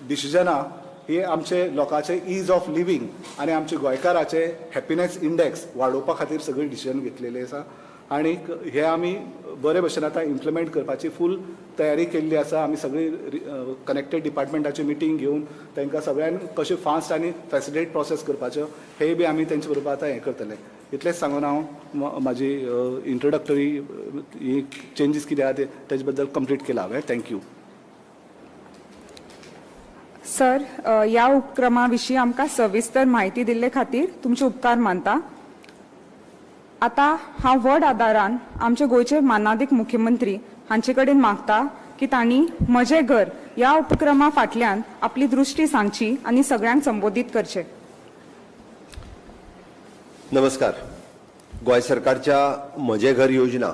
डिसिजनां ही आमचे लोकांचे is of living आनी आमचे गोंयकाराचे हॅपिनेस इंडेक्स वाडोवपा खातीर सगळे डिसिजन घेतलेले आसा. आनी हे आमी बरे भशेन आतां इम्प्लिमेंट करपाची फूल तयारी केल्ली आसा. आमी सगळी कनेक्टेड डिपार्टमेंटाची मिटींग घेवन तांकां सगळ्यांक कशें फास्ट आनी फॅसिलिटेट प्रोसेस करपाच्यो हे बी आमी तेंचे बरोबर आतां हें करतले. इतलेंच सांगून हांव म्हाजी इंट्रोडक्टरी ही चेंजीस कितें आहा ते तेजे बद्दल कंप्लीट केला हांवें. Thank you. Sir, ह्या उपक्रमा विशीं आमकां सविस्तर म्हायती दिल्ले खातीर तुमचे उपकार मानता. आतां हांव व्हड आदारान आमचे गोंयचे मानादीक मुख्यमंत्री हांचे कडेन मागता की तांणी म्हजें घर ह्या उपक्रमा फाटल्यान आपली दृश्टी सांगची आनी सगळ्यांक संबोधीत करचें. नमस्कार. गोंय सरकारच्या म्हजें घर योजना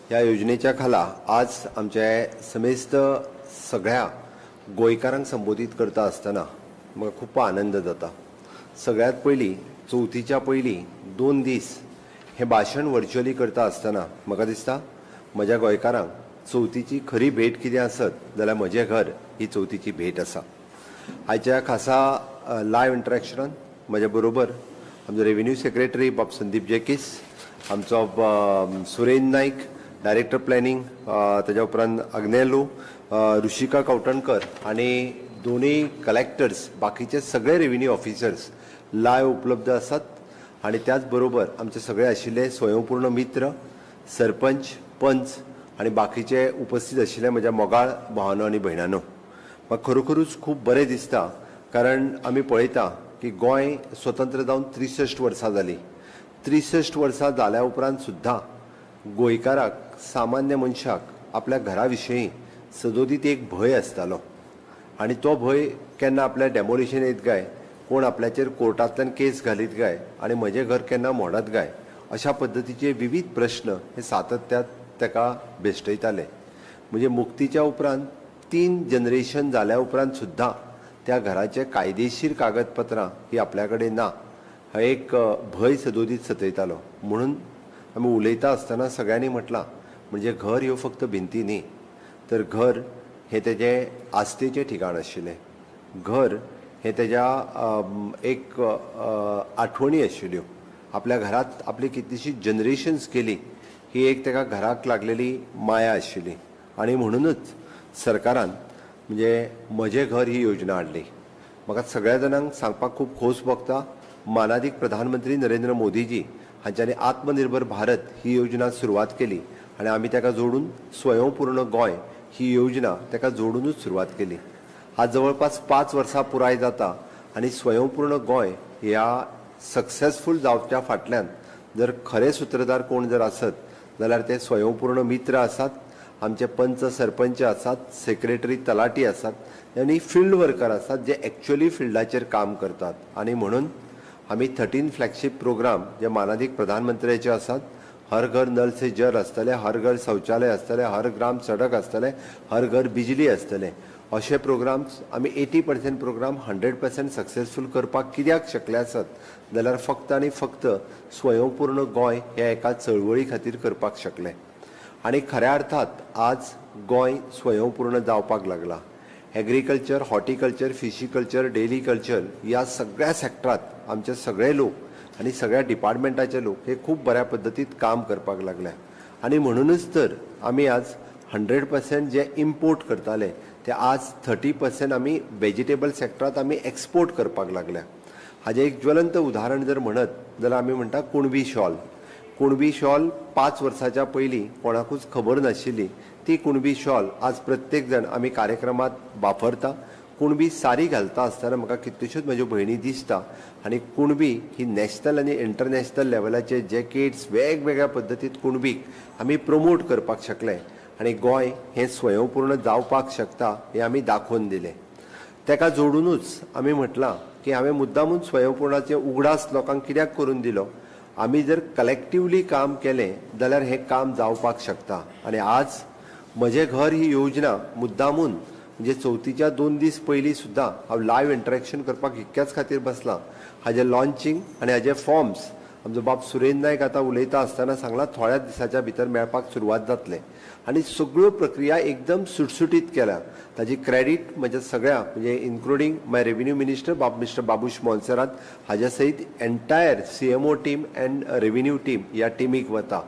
ह्या योजनेच्या खाला आज आमचे समेस्त सगळ्या गोंयकारांक संबोधीत करता आसतना म्हाका खूब आनंद जाता. सगळ्यांत पयलीं चवथीच्या पयलीं 2 दीस हें भाशण वर्च्युअली करता आसतना म्हाका दिसता म्हज्या गोंयकारांक चवथीची खरी भेट कितें आसत जाल्यार म्हजें घर ही चवथीची भेट आसा. आयच्या खासा लायव इंटरेक्शनान म्हज्या बरोबर आमचो रेव्हेन्यू सेक्रेटरी बाब संदीप जेकीस, आमचो सुरेन नायक डायरेक्टर प्लॅनिंग, ताज्या उपरांत अग्नेलो, ऋषिका कवटणकर आनी दोनूय कलेक्टर्स, बाकीचे सगळे रेव्हेन्यू ऑफिसर्स लायव उपलब्ध आसात. आनी त्याच बरोबर आमचे सगळे आशिल्ले स्वयंपूर्ण मित्र, सरपंच, पंच आनी बाकीचे उपस्थित आशिल्ले म्हज्या मोगाळ भावानो आनी भयणानो, म्हाका खरोखरूच खूब बरें दिसता कारण आमी पळयता की गोंय स्वतंत्र जावन 63 वर्सां जालीं. 63 वर्सां जाल्या उपरांत सुद्दां गोंयकाराक, सामान्य मनशाक आपल्या घरा विशयी सदोदीत एक भंय आसतालो आनी तो भंय केन्ना आपल्या डेमोलिशन येत काय, कोण आपल्याचेर कोर्टांतल्यान केस घालीत काय आनी म्हजें घर केन्ना मोडत काय, अशा पद्दतीचे विविध प्रश्न हे सातत्यात ताका भेश्टयताले. म्हणजे मुक्तीच्या उपरांत 3 जनरेशन जाल्या उपरांत सुद्दां त्या घराचे कायदेशीर कागदपत्रां ही आपल्या कडेन ना, हा एक भंय सदोदीत सतयतालो. म्हणून आमी उलयता आसतना सगळ्यांनी म्हटलां म्हणजे घर ह्यो फक्त भिंती न्ही, तर घर हें तेजें आस्थेचें ठिकाण आशिल्लें, घर हें तेज्या एक आठवणी आशिल्ल्यो. आपल्या घरांत आपली कितलीशीं जनरेशन्स गेली ही एक तेका घराक लागलेली माया आशिल्ली. आनी म्हणुनूच सरकारान म्हणजे म्हजें घर ही योजना हाडली. म्हाका सगळ्या जाणांक सांगपाक खूब खोस भोगता, मानादीक प्रधानमंत्री नरेंद्र मोदीजी हांच्यांनी आत्मनिर्भर भारत ही योजना सुरवात केली आनी आमी ताका जोडून स्वयंपूर्ण गोंय ही योजना ताका जोडुनूच सुरवात केली. आज जवळपास 5 वर्सां पुराय जाता आनी स्वयंपूर्ण गोंय ह्या सक्सेसफूल जावच्या फाटल्यान जर खरे सुत्रधार कोण जर आसत जाल्यार ते स्वयंपूर्ण मित्र आसात, आमचे पंच सरपंच आसात, सेक्रेटरी तलाटी आसात आनी फिल्ड वर्कर आसात जे एक्चुअली फिल्डाचेर काम करतात. आनी म्हणून आमी 13 फ्लॅगशीप प्रोग्राम जे मानादीक प्रधानमंत्र्याचे आसात, हर घर नल से जल आसतलें, हर घर शौचालय आसतलें, हर ग्राम सडक आसतलें, हर घर बिजली आसतलें, अशे प्रोग्राम्स आमी 80% प्रोग्राम 100% सक्सेसफूल करपाक कित्याक शकले आसत जाल्यार फक्त आनी फक्त स्वयंपूर्ण गोंय ह्या एका चळवळी खातीर करपाक शकले. आनी खऱ्या अर्थात आज गोंय स्वयंपूर्ण जावपाक लागला. एग्रीकल्चर, हॉर्टिकल्चर, फिशीकल्चर, डेरीकल्चर ह्या सगळ्या सेक्टरांत आमचे सगळे लोक आनी सगळ्या डिपार्टमेंटाचे लोक हे खूब बऱ्या पद्दतीन काम करपाक लागल्या. आनी म्हणूनच तर आमी आज 100% जे इम्पोर्ट करताले ते आज 30% आमी वेजिटेबल सेक्टरांत आमी एक्सपोर्ट करपाक लागल्या. हाजें एक ज्वलंत उदाहरण जर म्हणत जाल्यार आमी म्हणटा कुणबी शॉल. कुणबी शॉल 5 वर्साच्या पयलीं कोणाकूच खबर नाशिल्ली, ती कुणबी शॉल आज प्रत्येक जाण आमी कार्यक्रमांत वापरता. कुणबी सारी घालता आसतना म्हाका कितल्योश्योच म्हज्यो भयणी दिसता आनी कुणबी ही नॅशनल आनी इंटरनॅशनल लेवलाचे जॅकेट्स वेगवेगळ्या पद्दतीत कुणबीक आमी प्रमोट करपाक शकले आनी गोंय हें स्वयंपूर्ण जावपाक शकता हें आमी दाखोवन दिलें. ताका जोडुनूच आमी म्हटलां की हांवें मुद्दामून स्वयंपूर्णाचे उगडास लोकांक कित्याक करून दिलो, आमी जर कलेक्टिवली काम केलें जाल्यार हें काम जावपाक शकता. आनी आज म्हजें घर ही योजना मुद्दामून म्हणजे चवथीच्या 2 दीस पयलीं सुद्दां हांव लायव्ह इंटरेक्शन करपाक इतक्याच खातीर बसलां. हाजें लॉन्चींग आनी हाजे फॉर्म्स आमचो बाब सुरेंद्र नायक आतां उलयता आसतना सांगलां थोड्याच दिसाच्या भितर मेळपाक सुरवात जातलें आनी सगळ्यो प्रक्रिया एकदम सुटसुटीत केल्या. ताजी क्रेडीट म्हज्या सगळ्या म्हणजे इन्क्लुडींग माय रेव्हेन्यू मिनिस्टर बाब मिस्टर बाबूश मोन्सेरात हाज्या सयत entire CMO team and revenue team ह्या टिमीक वता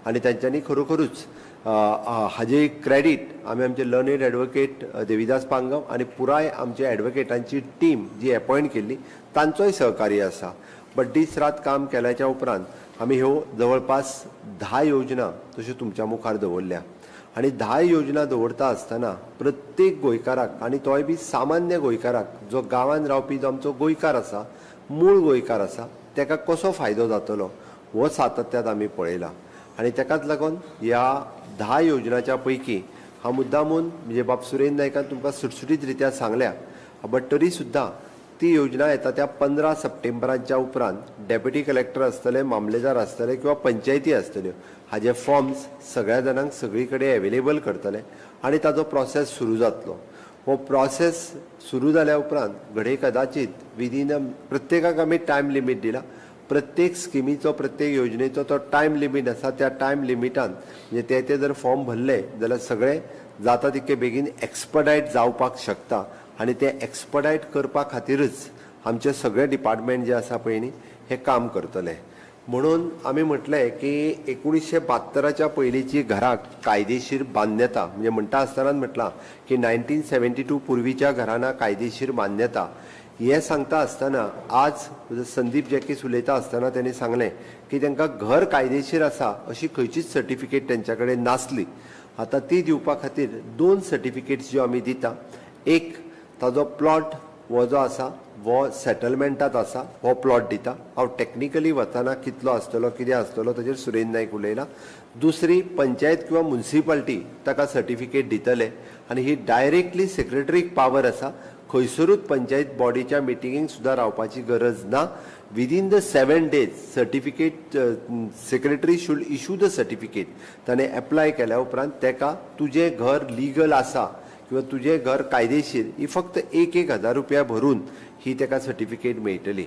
आनी तांच्यांनी खरोखरूच हाजे क्रेडीट आमी आमचे लर्नेड एडवोकेट देविदास पांगम आनी पुराय आमचे एडवोकेटांची टीम जी एपॉयंट केल्ली तांचोय सहकार्य आसा. बट दीस रात काम केल्याच्या उपरांत आमी ह्यो जवळपास 10 योजना तश्यो तुमच्या मुखार दवरल्या आनी 10 योजना दवरता आसतना प्रत्येक गोंयकाराक आनी तोय बी सामान्य गोंयकाराक जो गांवांत रावपी जो आमचो गोंयकार आसा, मूळ गोंयकार आसा, ताका कसो फायदो जातलो हो सातत्यात आमी पळयला. आनी ताकाच लागून ह्या 10 योजनाच्या पैकी हांव मुद्दामून म्हणजे बाब सुरेंद्र नायकान तुमकां सुटसुटीत रित्या सांगल्या, बट तरी सुद्दां ती योजना येता त्या 15 सप्टेंबराच्या उपरांत डेप्युटी कलेक्टर आसतले, मामलेदार आसतले किंवा पंचायती आसतल्यो हाजे फॉर्म्स सगळ्या जाणांक सगळी कडेन एवेलेबल करतले आनी ताजो प्रोसेस सुरू जातलो. हो प्रोसेस सुरू जाल्या उपरांत घडये कदाचीत विदीन प्रत्येकाक आमी टायम लिमीट दिला, प्रत्येक स्किमीचो प्रत्येक योजनेचो तो टायम लिमीट आसा, त्या टायम लिमिटान म्हणजे ते ते जर फॉर्म भरले जाल्यार सगळें जाता तितके बेगीन एक्सपडायट जावपाक शकता आनी ते एक्सपडायट करपा खातीरच आमचे सगळे डिपार्टमेंट जे आसा पळय न्ही हे काम करतले. म्हणून आमी म्हटलें की 1972 पयलींची घराक कायदेशीर मान्यता म्हणजे म्हणटा आसतनाच म्हटलां की 1972 पुर्वीच्या घरांना कायदेशीर मान्यता हें सांगता आसतना आज संदीप जॅकीस उलयता आसतना तेणी सांगलें की तांकां घर कायदेशीर आसा अशी खंयचीच सर्टिफिकेट तेंच्या कडेन नासली. आतां ती दिवपा खातीर 2 सर्टिफिकेट्स ज्यो आमी दिता, एक ताजो प्लॉट हो जो आसा हो सेटलमेंटात आसा हो प्लॉट दिता, हांव टॅक्निकली वतना कितलो आसतलो कितें आसतलो ताजेर सुरेंद्र नायक उलयला. दुसरी पंचायत किंवा मुन्सिपाल्टी ताका सर्टिफिकेट दितले आनी ही डायरेक्टली सेक्रेटरीक पावर आसा, खंयसरूच पंचायत बॉडीच्या मिटिंगेक सुद्दां रावपाची गरज ना. Within the 7 days certificate secretary should issue the certificate. ताणें एप्लाय केल्या उपरांत ताका तुजें घर लिगल आसा किंवा तुजें घर कायदेशीर ही फक्त 1,000 रुपया भरून ही ताका सर्टिफिकेट मेळटली.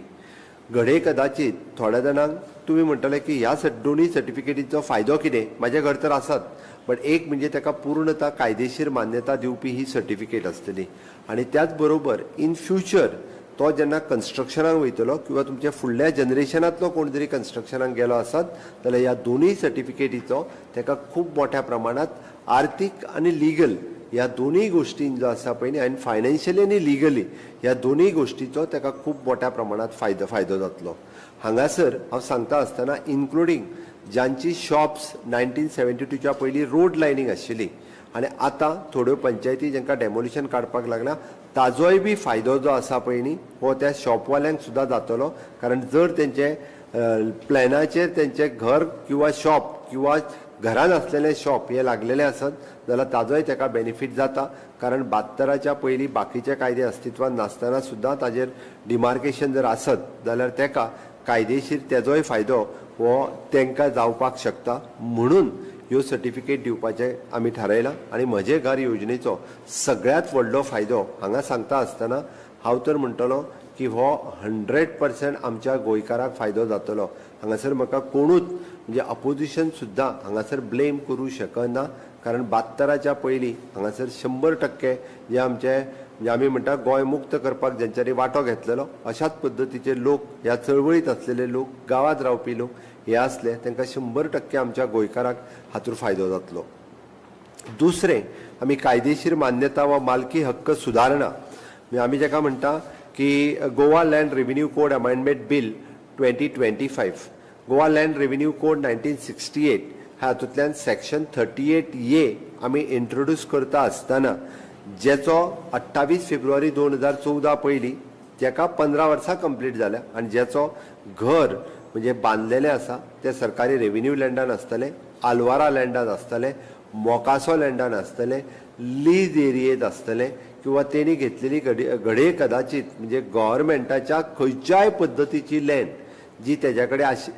घडये कदाचीत थोड्या जाणांक तुमी म्हणटले की ह्या दोनूय सर्टिफिकेटीचो फायदो कितें, म्हाजें घर तर आसात, बट एक म्हणजे ताका पूर्णता कायदेशीर मान्यता दिवपी ही सर्टिफिकेट आसतली आनी त्याच बरोबर इन फ्युचर तो जेन्ना कन्स्ट्रक्शनाक वयतलो किंवा तुमच्या फुडल्या जनरेशनांतलो कोण जरी कन्स्ट्रक्शनाक गेलो आसत जाल्यार ह्या दोनूय सर्टिफिकेटीचो ताका खूब मोठ्या प्रमाणांत आर्थीक आनी लिगल ह्या दोनूय गोश्टीन जो आसा पळय न्ही, आनी फायनान्शियली आनी लिगली ह्या दोनूय गोश्टीचो ताका खूब मोठ्या प्रमाणांत फायदो जातलो. हांगासर हांव सांगता आसतना इन्क्लुडींग जांची शॉप्स 1972च्या पयलीं रोड लायनींग आशिल्ली आनी आतां थोड्यो पंचायती जांकां डेमोलिशन काडपाक लागला, ताजोय बी फायदो जो आसा पळय न्ही हो त्या शॉपवाल्यांक सुद्दां जातलो. कारण जर तेंचे प्लॅनाचेर तेंचें घर किंवा शॉप किंवा घरान आसलेलें शॉप हें लागलेलें आसत जाल्यार ताजोय ताका बेनिफीट जाता. कारण 72च्या पयलीं बाकीचे कायदे अस्तित्वान नासतना सुद्दां ताजेर डिमार्केशन जर आसत जाल्यार ताका कायदेशीर तेजोय फायदो हो तांकां जावपाक शकता. म्हणून ह्यो सर्टिफिकेट दिवपाचें आमी थारायलां. आनी म्हजें घर योजनेचो सगळ्यांत व्हडलो फायदो हांगा सांगता आसतना हांव तर म्हणटलो की हो 100% आमच्या गोंयकाराक फायदो जातलो. हांगासर म्हाका कोणूच म्हणजे अपोजिशन सुद्दां हांगासर ब्लेम करूं शकना, कारण 72च्या पयलीं हांगासर 100% जे आमचे म्हणजे आमी म्हणटा गोंय मुक्त करपाक जेंच्यांनी वांटो घेतलेलो अशाच पद्दतीचे लोक, ह्या चळवळीत आसलेले लोक, गांवांत रावपी लोक हे आसले, तांकां 100% आमच्या गोंयकाराक हातूंत फायदो जातलो. दुसरें, आमी कायदेशीर मान्यता वा मालकी हक्क सुदारणा, म्हणजे आमी जाका म्हणटा की Goa land revenue code amendment bill 2025, Goa land revenue code 1968 हातूंतल्यान सेक्शन 38A आमी इंट्रोड्यूस करता आसतना जेचो 28 फेब्रुवारी 2014 पयलीं जेका 15 वर्सां कंप्लीट जाल्या आनी जेचो घर म्हणजे बांदलेलें आसा तें सरकारी रेविन्यू लँडान आसतलें, आलवारा लँडान आसतलें, मोकासो लँडान आसतलें, लीज एरियेंत आसतलें किंवा तेणी घेतलेली घडये कदाचीत म्हणजे गव्हर्मेंटाच्या खंयच्याय पद्दतीची लँड जी तेज्या कडेन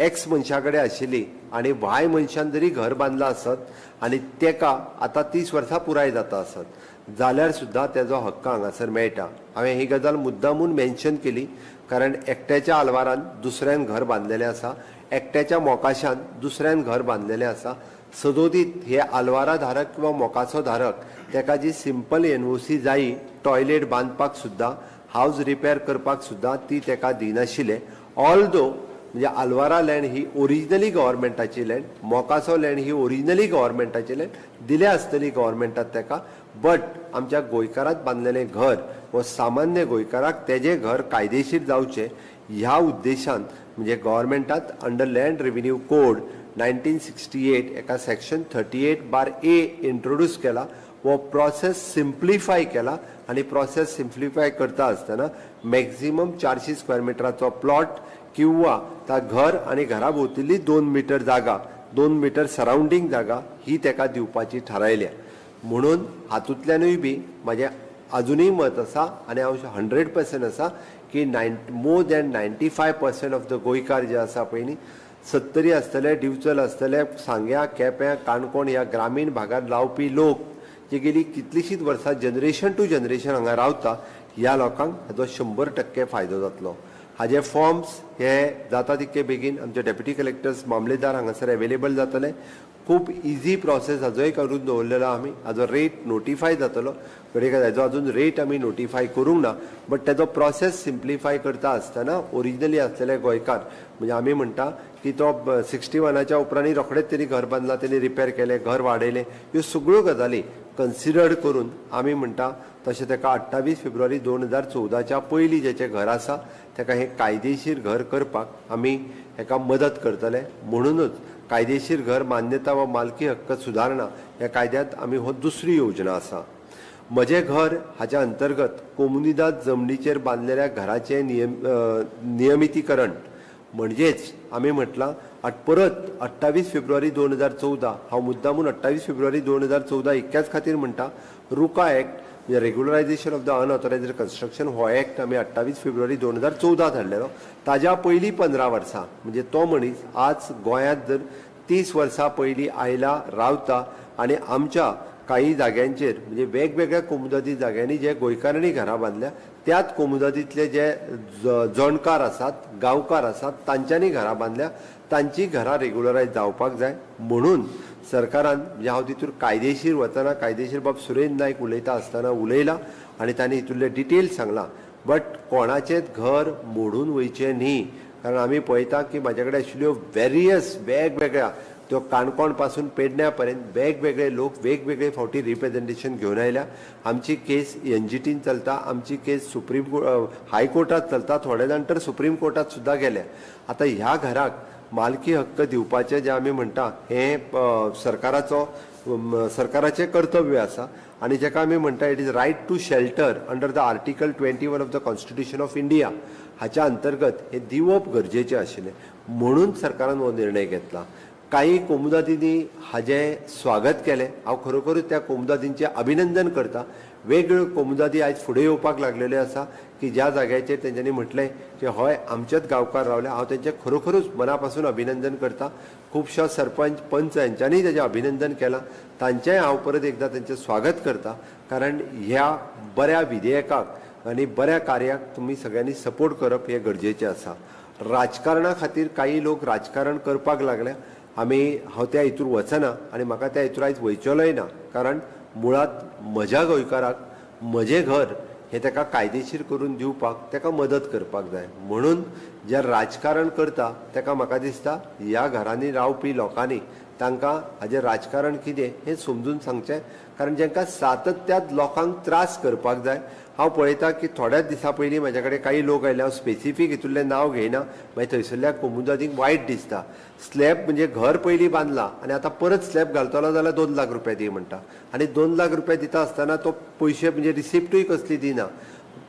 एक्स मनशा कडेन आशिल्ली आनी वाय मनशान जरी घर बांदलां आसत आनी तेका आतां 30 वर्सां पुराय जाता आसत जाल्यार सुद्दां तेजो हक्क हांगासर मेळटा. हांवें ही गजाल मुद्दामून मेन्शन केली कारण एकट्याच्या आलवारान दुसऱ्यान घर बांदलेलें आसा, एकट्याच्या मोकाशान दुसऱ्यान घर बांदलेलें आसा. सदोदीत हे आलवारा धारक किंवा मोकासो धारक तेका जी सिंपल NOC जायी टॉयलेट बांदपाक सुद्दां, हावज रिपेर करपाक सुद्दां ती तेका दिनाशिल्ले. ऑल्दो म्हणजे आलवारा लँड ही ओरिजिनली गव्हर्मेंटाची लँड, मोकासो लँड ही ओरिजिनली गव्हर्मेंटाची लँड दिल्या आसतली गव्हर्मेंटात तेका, बट आमच्या गोंयकारात बांदलेलें घर हो सामान्य गोंयकाराक तेजें घर कायदेशीर जावचें ह्या उद्देशान म्हणजे गव्हर्मेंटात अंडर लँड रेविन्यू कोड 1968 एका सेक्शन 38(A) introduce केला. हो प्रोसेस सिम्प्लिफाय केला आनी प्रोसेस सिम्प्लिफाय करता आसतना मॅक्झिमम 400 स्क्वेअर मिटराचो प्लॉट किंवा ता घर आनी घरा भोंवतली 2 मिटर जागा, 2 मिटर सरावंडींग जागा ही तेका दिवपाची थारायल्या. म्हणून हातूंतल्यानूय बी म्हाजें आजुनूय मत आसा आनी हांव 100% आसा की more than 95% of the गोंयकार जे आसा पळय न्ही, सत्तरी आसतले, दिवचल आसतले, सांग्या, केप्यां, काणकोण ह्या ग्रामीण भागांत रावपी लोक जे गेली कितलींशींच वर्सां जनरेशन टू जनरेशन हांगा रावता, ह्या लोकांक हाजो 100% फायदो जातलो. हाजे फॉर्म्स हे जाता तितके बेगीन आमचे डेप्युटी कलेक्टर्स, मामलेदार हांगासर एवेलेबल जातले. खूब इजी प्रोसेस हाजोय करून दवरलेलो आमी. हाजो रेट नोटिफाय जातलो, घडये हाजो अजून रेट आमी नोटिफाय करूंक ना, बट तेजो प्रोसेस सिम्प्लिफाय करता आसतना ओरिजिनली आसलेले गोंयकार म्हणजे आमी म्हणटा की तो 61च्या उपरांत रोखडेच तेणी घर बांदलां, तेणी रिपेर केलें, घर वाडयलें, ह्यो सगळ्यो गजाली कन्सिडर्ड करून आमी म्हणटा तशें ताका 28 फेब्रुवारी 2014च्या पयलीं जेचें घर आसा ताका हें कायदेशीर घर करपाक आमी हेका मदत करतले. म्हणूनच कायदेशीर घर मान्यता वा मालकी हक्क सुदारणा ह्या कायद्यांत आमी हो दुसरी योजना आसा. म्हजें घर हाच्या अंतर्गत कोमुनिदाद जमनीचेर बांदलेल्या घराचें नियमितीकरण म्हणजेच आमी म्हटलां परत 28 फेब्रुवारी 2014, हांव मुद्दामून 28 फेब्रुवारी 2014 इतक्याच खातीर म्हणटा, रुका एक्ट म्हणजे regularisation of the unauthorised construction हो एक्ट आमी 28 फेब्रुवारी 2014 हाडलेलो. ताज्या पयलीं 15 वर्सां म्हणजे तो मनीस आज गोंयांत जर 30 वर्सां पयलीं आयला, रावता आनी आमच्या काही जाग्यांचेर म्हणजे वेगवेगळ्या कोमुदादी जाग्यांनी जे गोंयकारांनी घरां बांदल्या त्याच कोमुदादींतले जे जणकार आसात, गांवकार आसात, तांच्यांनी घरां बांदल्या, तांची घरां रेगुलरायज जावपाक जाय. म्हणून सरकारान म्हणजे हांव तितूर कायदेशीर वतना कायदेशीर बाब सुरेंद्र नायक उलयता आसतना उलयला आनी तांणी हितूंतले डिटेल्स सांगला, बट कोणाचेंच घर मोडून वयचें न्ही. कारण आमी पळयता की म्हाजे कडेन आशिल्ल्यो वेरियस वेगवेगळ्या त्यो काणकोण पासून पेडण्या पर्यंत वेगवेगळे लोक वेगवेगळे फावटी रिप्रेझेंटेशन घेवन आयल्या. आमची केस एनजीटीन चलता, आमची केस सुप्रीम हायकोर्टात चलता, थोडे जाण तर सुप्रीम कोर्टात सुद्दां गेले. आतां ह्या घराक मालकी हक्क दिवपाचें जें आमी म्हणटा हें सरकाराचो सरकाराचें कर्तव्य आसा आनी जेका आमी म्हणटा it is right to shelter under the article 21 of the constitution of India, हाच्या अंतर्गत हें दिवप गरजेचें आशिल्लें म्हणून सरकारान हो निर्णय घेतला. काही कोमुदादींनी हाजें स्वागत केलें. हांव खरोखरूच त्या कोमुदादींचें अभिनंदन करता. वेगवेगळ्यो कोमुदादी आयज फुडें येवपाक लागलेल्यो आसा की ज्या जाग्याचेर तेंच्यांनी म्हटलें की हय आमचेच गांवकार रावले. हांव तेंचें खरोखरूच मना पासून अभिनंदन करता. खुबश्या सरपंच पंच हेंच्यांनी तेजें अभिनंदन केलां, तांचेंय हांव परत एकदां तेंचें स्वागत करता, कारण ह्या बऱ्या विधेयकाक आनी बऱ्या कार्याक तुमी सगळ्यांनी सपोर्ट करप हें गरजेचें आसा. राजकारणा खातीर काही लोक राजकारण करपाक लागल्या, आमी हांव त्या हितूर वचना आनी म्हाका त्या हितूर आयज वयचेलोय ना, कारण मुळांत म्हज्या गोंयकाराक म्हजें घर हें ताका कायदेशीर करून दिवपाक ताका मदत करपाक जाय. म्हणून जे राजकारण करता ताका म्हाका दिसता ह्या घरांनी रावपी लोकांनी तांकां हाजें राजकारण कितें हें समजून सांगचें, कारण जांकां सातत्यात लोकांक त्रास करपाक जाय. हांव पळयता की थोड्याच दिसां पयलीं म्हाज्या कडेन काही लोक आयले, हांव स्पेसिफीक हितूंतलें नांव घेयना, मागीर थंयसरल्या कोमुदादींक वायट दिसता. स्लॅब म्हणजे घर पयलीं बांदलां आनी आतां परत स्लॅब घालतलो जाल्यार 2 लाख रुपया दी म्हणटा, आनी 2 लाख रुपया दिता आसतना तो पयशे म्हणजे रिसिप्टूय कसली दिना,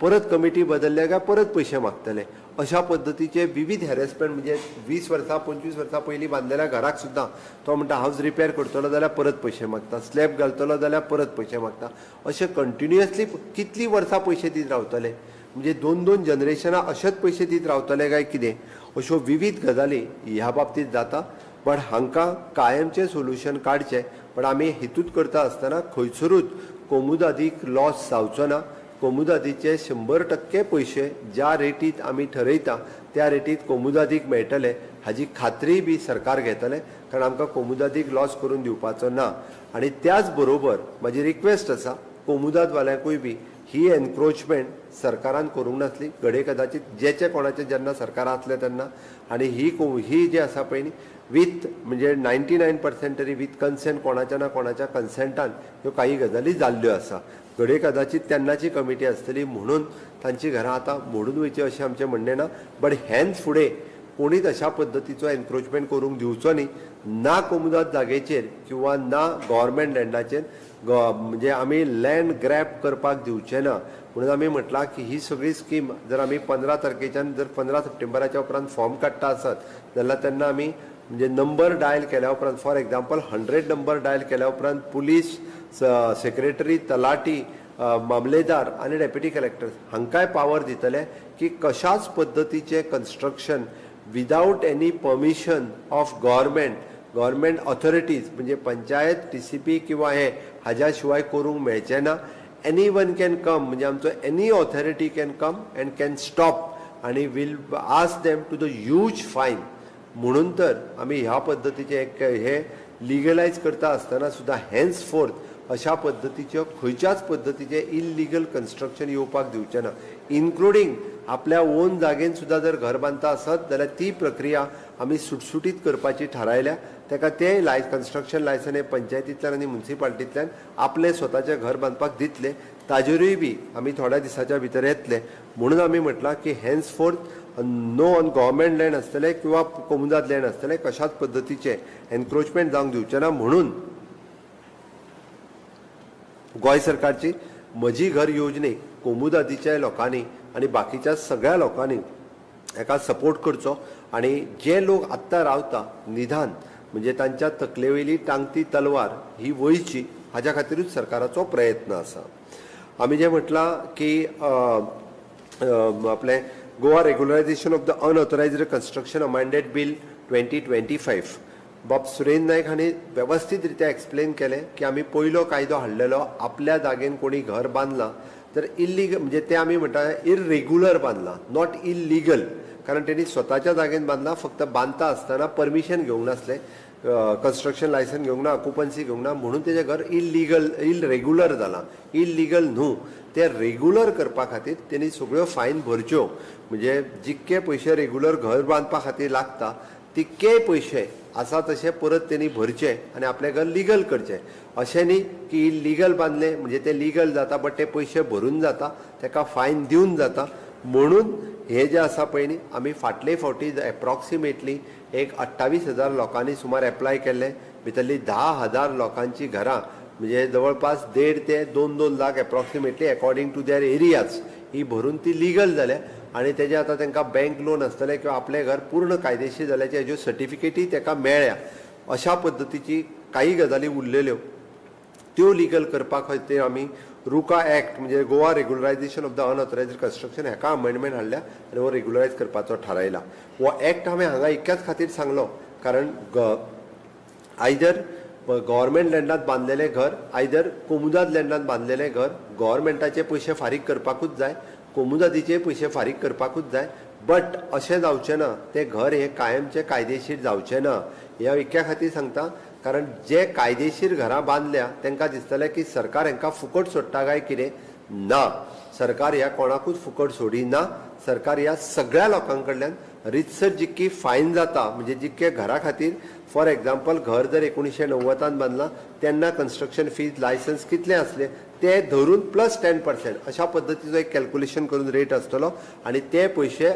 परत कमिटी बदलल्या काय परत पयशे मागतले. अशा पद्दतीचे विविध हॅरेसमेंट म्हणजे 20 वर्सां 25 वर्सां पयलीं बांदलेल्या घराक सुद्दां तो म्हणटा हावज रिपेर करतलो जाल्यार परत पयशे मागता, स्लॅब घालतलो जाल्यार परत पयशे मागता. अशें कंटिन्युअसली कितलीं वर्सां पयशे दीत रावतले, म्हणजे 2-2 जनरेशनां अशेंच पयशे दीत रावतले काय कितें, अश्यो विविध गजाली ह्या बाबतींत जाता. बट हांकां कायमचें सोल्युशन काडचें, पण आमी हितूत करता आसतना खंयसरूच कोमुदादीक लॉस जावचो ना. कोमुदादीचे 100% पयशे ज्या रेटीत आमी ठरयता त्या रेटीत कोमुदादीक मेळटले हाजी खात्री बी सरकार घेतले, कारण आमकां कोमुदादीक लॉस करून दिवपाचो ना. आनी त्याच बरोबर म्हाजी रिक्वेस्ट आसा कोमुदादवाल्यांकूय बी ही एनक्रोचमेंट सरकारान करूंक नासली, घडये कदाचित जेचे कोणाचे जेन्ना सरकार आसलें तेन्ना, आनी ही जी आसा पळय न्ही वीथ म्हणजे 99% तरी वीथ कन्सेंट, कोणाच्या ना कोणाच्या कन्सेंटान ह्यो काही गजाली जाल्ल्यो आसा. घडये कदाचित तेन्नाची कमिटी आसतली म्हणून तांची घरां आतां मोडून वयची अशें आमचें म्हणणें ना, बट हेन्स फुडें कोणीच अशा पद्दतीचो एनक्रोचमेंट करूंक दिवचो न्ही, ना कोमुदाद जागेचेर किंवा ना गव्हर्मेंट लँडाचेर. म्हणजे आमी लँड ग्रॅब करपाक दिवचे ना. म्हणून आमी म्हटलां की ही सगळी स्कीम जर आमी 15 तारखेच्यान जर 15 सप्टेंबराच्या उपरांत फॉर्म काडटा आसत जाल्यार तेन्ना आमी म्हणजे नंबर डायल केल्या उपरांत, फॉर एग्जाम्पल 100 नंबर डायल केल्या उपरांत पुलीस सेक्रेटरी, तलाठी, मामलेदार आनी डेप्युटी कलेक्टर हांकांय पावर दितले की कशाच पद्दतीचें construction without any permission of government authorities म्हणजे पंचायत, TCP किंवा हे हाज्या शिवाय करूंक मेळचें ना. एनी वन can come, म्हणजे आमचो any authority can come and can stop आनी will ask them to the huge fine. म्हणून तर आमी ह्या पद्दतीचें एक हे लिगलायज करता आसतना सुद्दां हेन्स फोर्थ अशा पद्दतीच्यो खंयच्याच पद्दतीचें इलिगल कन्स्ट्रक्शन येवपाक दिवचें ना, इन्क्लुडींग आपल्या ओन जागेन सुद्दां जर घर बांदता आसत जाल्यार ती प्रक्रिया आमी सुटसुटीत करपाची थारायल्या. ताका ते कन्स्ट्रक्शन लायसन हे पंचायतींतल्यान आनी मुन्सिपाल्टींतल्यान आपलें स्वताचें घर बांदपाक दितले, ताजेरूय बी आमी थोड्या दिसाच्या भितर येतले. म्हणून आमी म्हटलां की henceforth no on government land आसतलें किंवा कोमुदाद लँड आसतलें कशाच पद्दतीचें एनक्रोचमेंट जावंक दिवचें ना. म्हणून गोंय सरकारची म्हजी घर योजनेक कोमुदादीच्या लोकांनी आनी बाकीच्या सगळ्या लोकांनी हेका सपोर्ट करचो आनी जे लोक आत्तां रावता निदान म्हणजे तांच्या तकलेवयली टांगती तलवार ही वयची हाज्या खातीरूच सरकाराचो प्रयत्न आसा. आमी जें म्हटलां की आपलें Goa regularisation of the unauthorised construction amended bill 2025, बाब सुरेंद्र नायक हांणी वेवस्थीत रित्या एक्सप्लेन केलें की आमी पयलो कायदो हाडलेलो आपल्या जागेन कोणी घर बांदलां तर इल्लीगल, म्हणजे ते आमी म्हणटा इरेग्युलर बांदलां, not illegal, कारण तेणी स्वताच्या जागेन बांदलां, फक्त बांदता आसतना परमिशन घेवंक नासलें, कन्स्ट्रक्शन लायसन घेवंक ना, ऑक्युपन्सी घेवंक ना, म्हणून तेजें घर इल्लीगल इरेग्युलर जालां, इल्लीगल न्हू. ते रेगुलर करपा खातीर तेणी सगळ्यो फायन भरच्यो, म्हणजे जितके पयशे रेगुलर घर बांदपा खातीर लागता तितकेय पयशे आसा तशें परत तेणी भरचें आनी आपलें घर लिगल करचें. अशें न्ही की इलिगल बांदलें म्हणजे तें लिगल जाता, बट ते पयशे भरून जाता, ताका फायन दिवन जाता. म्हणून हे जे आसा पळय न्ही, आमी फाटले फावटी एप्रॉक्सिमेटली एक 28,000 लोकांनी सुमार एप्लाय केल्ले, भितरली 10,000 लोकांची घरां म्हणजे जवळपास 1.5 ते 2-2 lakh approximately according to their areas ही भरून ती लिगल जाल्या आनी तेजे आतां तांकां बँक लोन आसतलें किंवा आपलें घर पूर्ण कायदेशीर जाल्याचे हेज्यो सर्टिफिकेटी ताका मेळ्ळ्या. अशा पद्दतीची काही गजाली उरलेल्यो त्यो लिगल करपा खातीर आमी रुका एक्ट म्हणजे Goa regularisation of the unauthorised construction हाका अमेंडमेंट हाडल्या आनी हो रेगुलरायज करपाचो थारायला. हो एक्ट हांवें हांगा इतक्याच खातीर सांगलो कारण आयदर गव्हर्मेंट लँडांत बांदलेलें घर, आयदर कोमुदाद लँडांत बांदलेलें घर, गव्हर्मेंटाचे पयशे फारीक करपाकूच जाय, कोमुदादीचे पयशे फारीक करपाकूच जाय, बट अशें जावचें ना, तें घर हें कायमचें कायदेशीर जावचें ना. हें हांव इतक्या खातीर सांगता कारण जे कायदेशीर घरां बांदल्या तांकां दिसतलें की सरकार हांकां फुकट सोडटा काय कितें. ना, सरकार ह्या कोणाकूच फुकट सोडिना. सरकार ह्या सगळ्या लोकां कडल्यान रितसर जितकी फायन जाता म्हणजे जितके घरा खातीर, फॉर एग्जाम्पल घर जर 1990 बांदलां तेन्ना कन्स्ट्रक्शन फीज लायसन्स कितलें आसलें ते धरून प्लस 10% अशा पद्दतीचो एक कॅल्कुलेशन करून रेट आसतलो आनी ते पयशे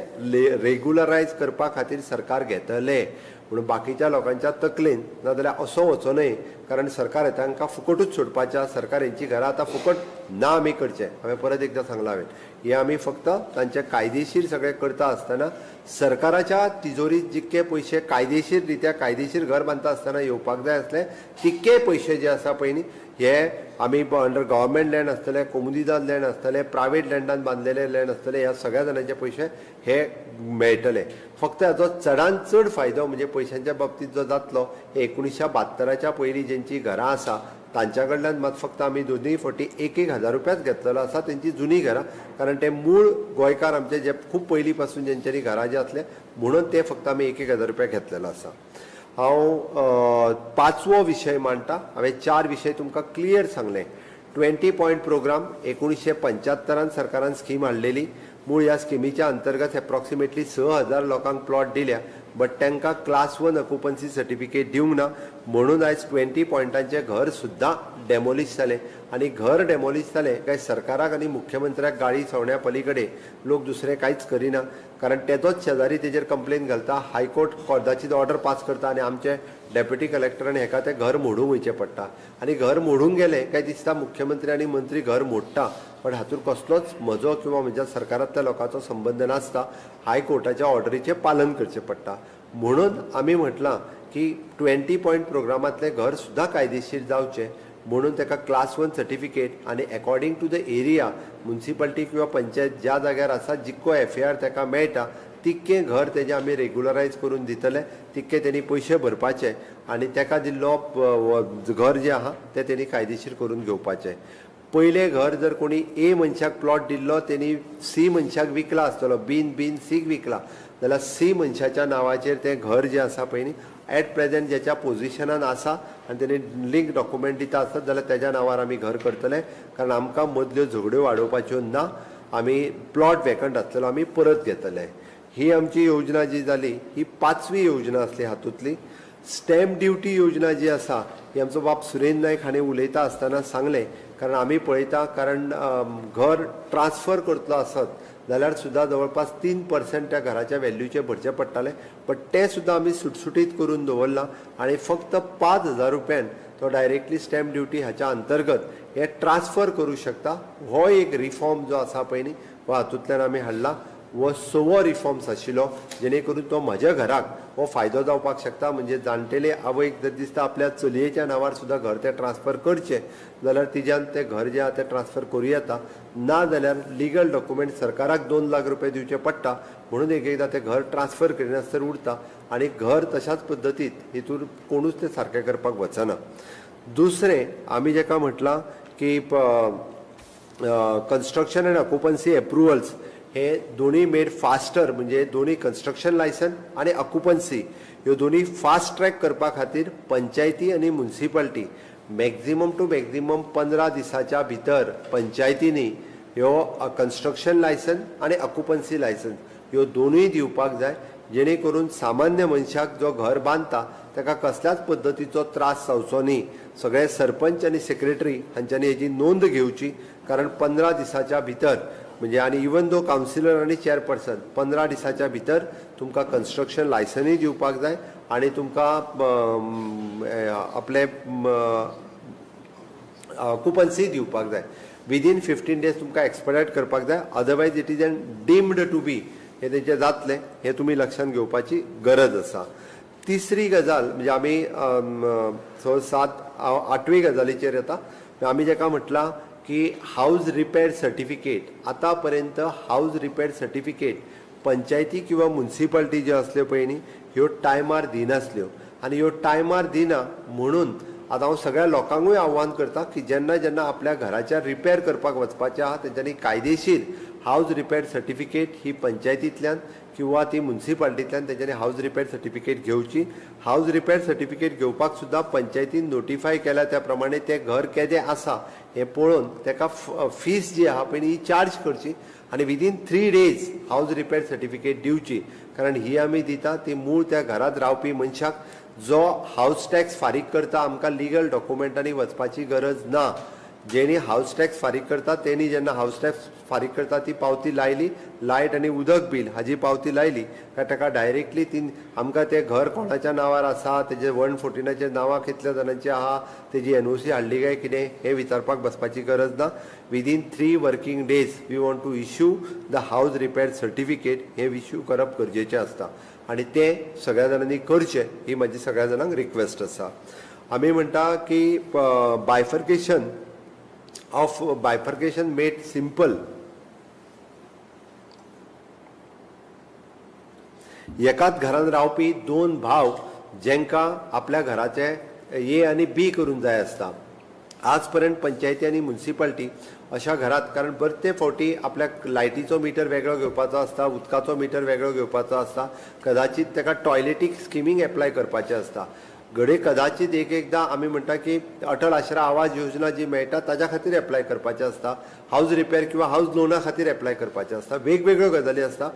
रेगुलरायज करपा खातीर सरकार घेतले. म्हणून बाकीच्या लोकांच्या तकलेन नाजाल्यार असो वचो न्हय, कारण सरकार तांकां फुकटूच सोडपाचें. सरकार हेंची घरां आतां फुकट ना आमी करचें, हांवें परत एकदां सांगलां हांवें, हें आमी फक्त तांचे कायदेशीर सगळें करता आसतना सरकाराच्या तिजोरीत जितके पयशे कायदेशीर रित्या कायदेशीर घर बांदता आसतना येवपाक जाय आसले तितके पयशे जे आसा पळय न्ही, हे आमी अंडर गव्हर्मेंट लँड आसतले, कोमुनिदाद लँड आसतले, प्रायवेट लँडान बांदलेले लँड आसतले, ह्या सगळ्या जाणांचे पयशे हे मेळटले. फक्त हाचो चडान चड फायदो म्हणजे पयशांच्या बाबतींत जो जातलो, हे 1972 पयलीं जेंची घरां आसा तांच्या कडल्यान मात फक्त आमी दोनूय फावटी 1-1 हजार रुपयाच घेतलेलो आसा तेंची जुनी घरां, कारण ते मूळ गोंयकार आमचे जे खूब पयलीं पासून जेंच्यांनी घरां जे आसले म्हणून ते फक्त आमी 1-1 हजार रुपया घेतलेलो आसा. हांव पांचवो विशय मांडटा. हांवें 4 विशय तुमकां क्लियर सांगले. 20 पॉयंट प्रोग्राम 1975 सरकारान स्कीम हाडलेली. मूळ ह्या स्किमीच्या अंतर्गत एप्रॉक्सिमेटली 6,000 लोकांक प्लॉट दिल्या, बट तांकां क्लास 1 ऑक्युपन्सी सर्टिफिकेट दिवंक ना, म्हणून आयज 20 पॉयंटांचें घर सुद्दां डेमोलिश जालें. आनी घर डेमोलिश जालें काय सरकाराक आनी मुख्यमंत्र्याक गाळी सवण्या पलीकडे लोक दुसरें कांयच करिना, कारण तेजोच शेजारी तेजेर कंप्लेन घालता, हायकोर्ट कदाचीत ऑर्डर पास करता आनी आमचे डेप्युटी कलेक्टर आनी हेका तें घर मोडूंक वयचें पडटा. आनी घर मोडूंक गेलें काय दिसता मुख्यमंत्री आनी मंत्री घर मोडटा, पण हातूंत कसलोच म्हजो किंवा म्हज्या सरकारांतल्या लोकांचो संबंद नासता. हायकोर्टाच्या ऑर्डरीचें पालन करचें पडटा. म्हणून आमी म्हटलां की 20 पॉयंट प्रोग्रामांतलें घर सुद्दां कायदेशीर जावचें म्हणून ताका क्लास 1 सर्टिफिकेट आनी according to the area municipality किंवा पंचायत ज्या जाग्यार आसा जितको एफएआर ताका मेळटा तितकें घर तेजें आमी रेगुलरायज करून दितले, तितके तेणी पयशे भरपाचे आनी ताका दिल्लो घर जें आहा तें तेणी कायदेशीर करून घेवपाचें. पयलें घर जर कोणी ए मनशाक प्लॉट दिल्लो, तेणी सी मनशाक विकला आसतलो, बीन बीन सीक विकला जाल्यार सी मनशाच्या नांवाचेर तें घर जें आसा पळय न्ही, एट प्रेझेंट ज्याच्या पोजिशनान आसा आनी तेणी लिंक डॉक्युमेंट दिता आसत जाल्यार तेज्या नांवार आमी घर करतले, कारण आमकां मदल्यो झगड्यो वाडोवपाच्यो ना. आमी प्लॉट वेकंट आसलेलो आमी परत घेतले. ही आमची योजना जी जाली ही पांचवी योजना आसली. हातूंतली स्टॅम्प ड्युटी योजना जी आसा ही आमचो बाब सुरेंद्र नायक हाणें उलयता आसतना सांगलें, कारण आमी पळयता, कारण घर ट्रान्सफर करतलो आसत जाल्यार सुद्दां जवळपास 3% त्या घराच्या व्हॅल्यूचे भरचे पडटाले, बट तें सुद्दां आमी सुटसुटीत करून दवरलां आनी फक्त 5,000 रुपयान तो डायरेक्टली स्टॅम्प ड्युटी हाच्या अंतर्गत हे ट्रान्सफर करूं शकता. हो एक रिफॉर्म जो आसा पळय न्ही, हो हातूंतल्यान आमी हाडला. हो सवो रिफॉर्म्स आशिल्लो, जेणे करून तो म्हज्या घराक हो फायदो जावपाक शकता. म्हणजे जाणटेले आवयक जर दिसता आपल्या चलयेच्या नांवार सुद्दां घर तें ट्रान्सफर करचें जाल्यार तिज्यान तें घर जें आहा तें ट्रान्सफर करूं येता. ना जाल्यार लिगल डॉक्युमेंट सरकाराक 2 लाख रुपये दिवचे पडटा, म्हणून एक एकदां तें घर ट्रान्सफर करिनासतना उरता आनी घर तशाच पद्दतीत हितून कोणूच तें सारकें करपाक वचना. दुसरें आमी जेका म्हटलां की कन्स्ट्रक्शन अँड ऑक्युपन्सी एप्रुवल्स हे दोन्ही मेड फास्टर, म्हणजे दोन्ही कन्स्ट्रक्शन लायसन आनी ऑक्युपन्सी ह्यो दोन्ही फास्ट ट्रॅक करपा खातीर पंचायती आनी मुन्सिपाल्टी मॅक्झिमम टू मॅक्झिमम 15 दिसाच्या भितर पंचायतींनी ह्यो कन्स्ट्रक्शन लायसन आनी ऑक्युपन्सी लायसन ह्यो दोनूय दिवपाक जाय, जेणे करून सामान्य मनशाक जो घर बांदता ताका ताका कसल्याच पद्दतीचो त्रास जावचो न्ही. सगळे सरपंच आनी सेक्रेटरी हांच्यांनी हेजी नोंद घेवची, कारण 15 दिसाच्या भितर म्हणजे आनी इवन दो कावन्सिलर आनी चेअरपर्सन 15 दिसाच्या भितर तुमकां कन्स्ट्रक्शन लायसनूय दिवपाक जाय आनी तुमकां आपले ऑक्युपन्सी दिवपाक जाय. विदीन 15 डेज तुमकां एक्सपेडायट करपाक जाय, otherwise it is an deemed to be हें तेंचें जातलें, हें तुमी लक्षांत घेवपाची गरज आसा. तिसरी गजाल म्हणजे आमी 6, 7, 8वी गजालीचेर येता. आमी जेका म्हटलां की हावज रिपेर सर्टिफिकेट, आतां पर्यंत हावज रिपेर सर्टिफिकेट पंचायती किंवा मुन्सिपाल्टी ज्यो आसल्यो पळय न्ही, ह्यो टायमार दिनासल्यो आनी ह्यो टायमार दिना म्हणून आतां हांव सगळ्या लोकांकूय आव्हान करता की जेन्ना जेन्ना आपल्या घराच्या रिपेर करपाक वचपाचें आहा तेंच्यांनी कायदेशीर हावज रिपेर सर्टिफिकेट ही पंचायतींतल्यान किंवा ती मुन्सिपाल्टींतल्यान तेंच्यांनी हावज रिपेर सर्टिफिकेट घेवची. हावज रिपेर सर्टिफिकेट घेवपाक सुद्दां पंचायतीन नोटिफाय केल्या त्या प्रमाणे तें घर केदें आसा हें पळोवन तेका फीस जी आहा पळय ही चार्ज करची आनी within 3 days house repair certificate दिवची, कारण ही आमी दिता ती मूळ त्या घरांत रावपी मनशाक जो हावज टॅक्स फारीक करता आमकां लिगल डॉक्युमेंटांनी वचपाची गरज ना. जेणी हावज टॅक्स फारीक करता तेणी जेन्ना हावज टॅक्स फारीक करता ती पावती लायली, लायट आनी उदक बील हाजी पावती लायली काय ताका डायरेक्टली ती आमकां तें घर कोणाच्या नांवार आसा, तेजे 114 नांवां कितल्या जाणांची आहा, तेजी NOC हाडली काय कितें हें विचारपाक बसपाची गरज ना. Within 3 working days we want to issue the house repair certificate हें इश्यू करप गरजेचें आसता आनी तें सगळ्या जाणांनी करचें ही म्हाजी सगळ्या जाणांक रिक्वेस्ट आसा. आमी म्हणटा की bifurcation of bifurcation made simple. एकाच घरान रावपी 2 भाव जेंकां आपल्या घराचे ए आनी बी करून जाय आसता, आज पर्यंत पंचायती आनी मुन्सिपाल्टी अशा घरात, कारण बरेच फावटी आपल्याक लायटीचो मिटर वेगळो घेवपाचो आसता, उदकाचो मिटर वेगळो घेवपाचो आसता, कदाचीत ताका टॉयलेटीक स्किमींग एप्लाय करपाचें आसता, घडये कदाचीत एक एकदां आमी म्हणटा की अटल आश्रा आवाज योजना जी मेळटा ताज्या खातीर एप्लाय करपाचें आसता, हावज रिपेर किंवा हावज लोना खातीर एप्लाय करपाचें आसता, वेगवेगळ्यो गजाली आसता.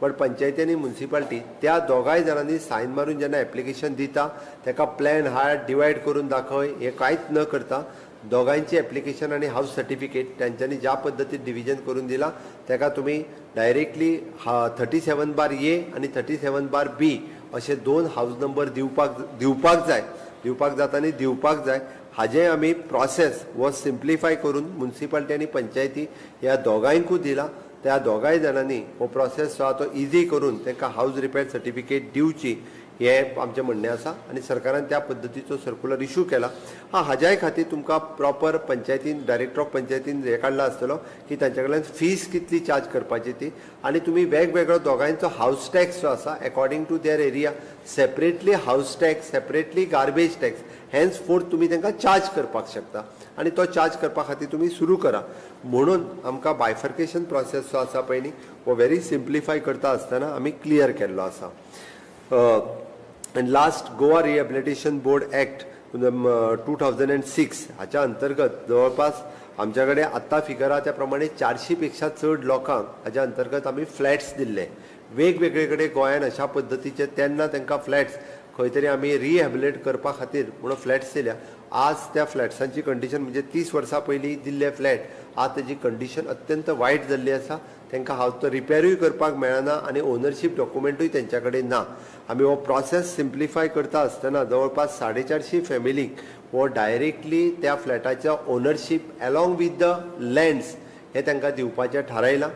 बट पंचायती आनी मुन्सिपाल्टी त्या दोगांय जाणांनी सायन मारून जेन्ना एप्लिकेशन दिता ताका प्लॅन हाड डिवायड करून दाखय हें कांयच न करता दोगांयची एप्लिकेशन आनी हावज सर्टिफिकेट तांच्यांनी ज्या पद्दतीन डिविजन करून दिला ताका तुमी डायरेक्टली 37/A आनी 37/B अशे 2 हावज नंबर दिवपाक जाय, दिवपाक जाता आनी दिवपाक जाय. हाजें आमी प्रोसेस हो सिम्प्लिफाय करून मुन्सिपाल्टी आनी पंचायती ह्या दोगांयकूय दिला. त्या दोगांय जाणांनी हो प्रोसेस जो आहा तो इजी करून तांकां हावज रिपेर सर्टिफिकेट दिवची हें आमचें म्हणणें आसा आनी सरकारान त्या पद्दतीचो सर्कुलर इशू केला. हां, हाज्याय खातीर तुमकां प्रॉपर पंचायतीन डायरेक्टर ऑफ पंचायतीन हें काडला आसतलो की तांच्या कडल्यान फीस कितली चार्ज करपाची ती, आनी तुमी वेगवेगळो दोगांयचो हावज टॅक्स जो आसा according to their area separately house tax, separately garbage tax, henceforth तुमी तांकां चार्ज करपाक शकता आनी तो चार्ज करपा खातीर तुमी सुरू करा. म्हणून आमकां बायफर्केशन प्रोसेस जो आसा पळय न्ही हो व्हेरी सिम्प्लिफाय करता आसतना आमी क्लियर केल्लो आसा. And last, Goa rehabilitation board act 2006 हाच्या अंतर्गत जवळपास आमच्या कडेन आत्तां फिगर आहा त्या प्रमाणे 400 पेक्षा चड लोकांक हाच्या अंतर्गत आमी फ्लॅट्स दिल्ले वेगवेगळे कडेन गोंयान. अशा पद्दतीचे तेन्ना तांकां फ्लॅट्स खंय तरी आमी रिहॅबिलिटेट करपा खातीर म्हणून फ्लॅट्स दिल्या. आज त्या फ्लॅट्सांची कंडिशन म्हणजे 30 वर्सां पयलीं दिल्ले फ्लॅट आज तेजी कंडिशन अत्यंत वायट जाल्ली आसा. तांकां हांव तो रिपेरूय करपाक मेळना आनी ओनरशीप डॉक्युमेंटूय तेंच्या कडेन ना. आमी हो प्रोसेस सिम्प्लिफाय करता आसतना जवळपास 450 फॅमिलीक हो डायरेक्टली त्या फ्लॅटाच्या ownership along with the lands हें तांकां दिवपाचें थारायलां,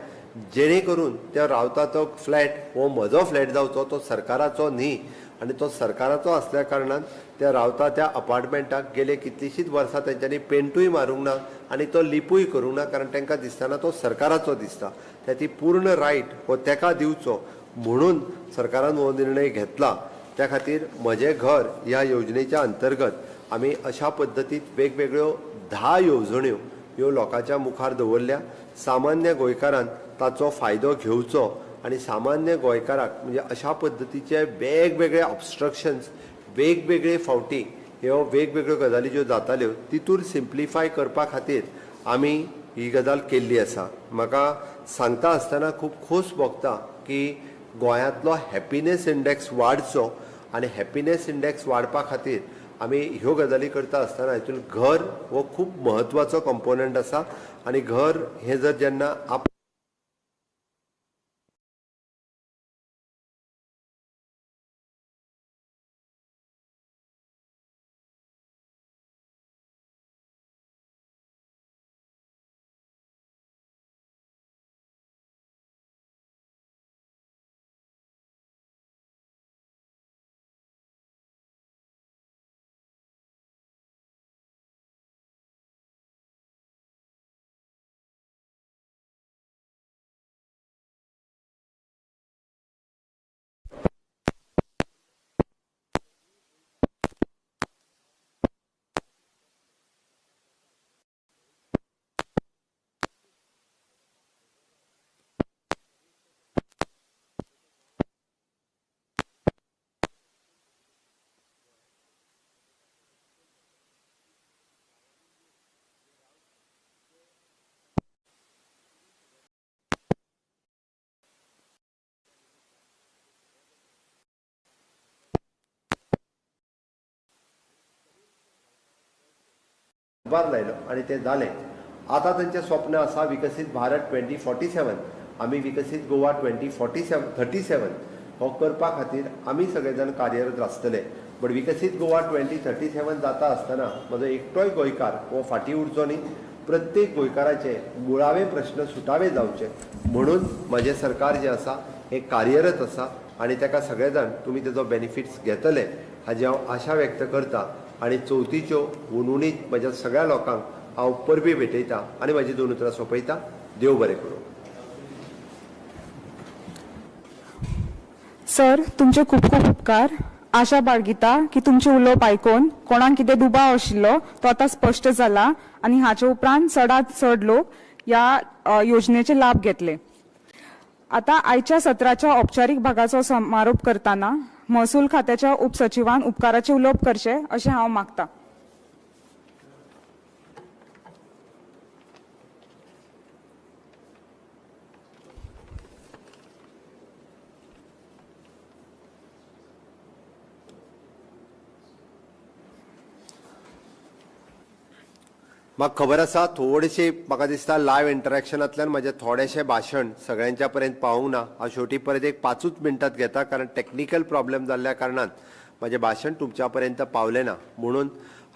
जेणे करून त्या रावता तो फ्लॅट हो म्हजो फ्लॅट जावचो, तो सरकाराचो न्ही. आनी तो सरकाराचो आसल्या कारणान त्या रावता त्या अपार्टमेंटाक गेले कितलींशींच वर्सां तेंच्यांनी पेंटूय मारूंक ना आनी तो लिपूय करूंक ना, कारण तांकां दिसतना तो सरकाराचो दिसता. त्या ती पूर्ण रायट हो तेका दिवचो म्हणून सरकारान हो निर्णय घेतला. त्या खातीर म्हजें घर ह्या योजनेच्या अंतर्गत आमी अशा पद्दतीन वेगवेगळ्यो 10 येवजण्यो ह्यो लोकांच्या मुखार दवरल्या. सामान्य गोंयकारान ताचो फायदो घेवचो आनी सामान्य गोंयकाराक म्हणजे अशा पद्दतीचे वेगवेगळे ऑबस्ट्रक्शन्स वेगवेगळे फावटी ह्यो वेगवेगळ्यो गजाली ज्यो जाताल्यो तितूर सिम्प्लिफाय करपा खातीर आमी ही गजाल केल्ली आसा. म्हाका सांगता आसतना खूब खोस भोगता की गोंयांतलो हॅपिनेस इंडेक्स वाडचो आनी हॅपिनेस इंडेक्स वाडपा खातीर आमी ह्यो गजाली करता आसतना हितून घर हो खूब म्हत्वाचो कंपोनंट आसा आनी घर हें जर जेन्ना आप हातभार लायलो आनी तें जालें. आतां तांचें स्वप्न आसा विकसीत भारत 2047, आमी विकसीत गोवा 2047 37 हो करपा खातीर आमी सगळे जाण कार्यरत आसतले. बट विकसीत गोवा 2037 जाता आसतना म्हजो एकटोय गोंयकार हो फाटीं उरचो न्ही, प्रत्येक गोंयकाराचे मुळावे प्रश्न सुटावे जावचे म्हणून म्हजें सरकार जें आसा हें कार्यरत आसा आनी ताका सगळे जाण तुमी तेजो बेनिफिट्स घेतले हाजी हांव आशा व्यक्त करता आनी चवथीच्यो हुनहुनीत म्हज्या सगळ्या लोकांक हांव परबीं भेटयता आनी म्हाजी दोन उतरां सोंपयता. देव बरें करूं. सर, तुमचे खूब खूब उपकार. आशा बाळगिता की तुमचें उलोवप आयकून कोणाक कितें दुबाव आशिल्लो तो आतां स्पश्ट जाला आनी हाचे उपरांत चडांत चड लोक ह्या योजनेचे लाभ घेतले. आतां आयच्या सत्राच्या औपचारीक भागाचो समारोप करतना महसूल खात्याच्या उपसचिवान उपकाराचें उलोवप करचें अशें हांव मागता. म्हाका खबर आसा थोडेशें म्हाका दिसता लायव्ह इंटरेक्शनांतल्यान म्हजें थोडेशें भाशण सगळ्यांच्या पर्यंत पावूंक ना. हांव शेवटी परत एक 5 मिनटांत घेता कारण टॅक्निकल प्रॉब्लेम जाल्ल्या कारणान म्हजें भाशण तुमच्या पर्यंत पावलें ना. म्हणून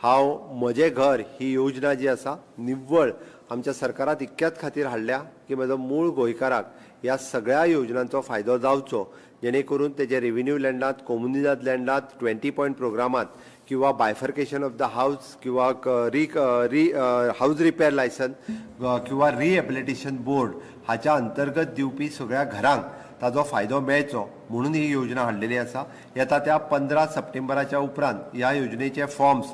हांव म्हजें घर ही योजना जी आसा निव्वळ आमच्या सरकारात इतक्याच खातीर हाडल्या की म्हजो मूळ गोंयकाराक ह्या सगळ्या योजनांचो फायदो जावचो, जेणे करून तेजे रेविन्यू लँडांत, कोमुनिदाद लँडांत, 20 पॉयंट प्रोग्रामांत किंवा बायफर्केशन ऑफ the house किंवा री हावज रिपेर लायसन किंवा रिहेबिलिटेशन बोर्ड हाच्या अंतर्गत दिवपी सगळ्या घरांक ताजो फायदो मेळचो म्हणून ही योजना हाडलेली आसा. येता त्या 15 सप्टेंबराच्या उपरांत ह्या योजनेचे फॉर्म्स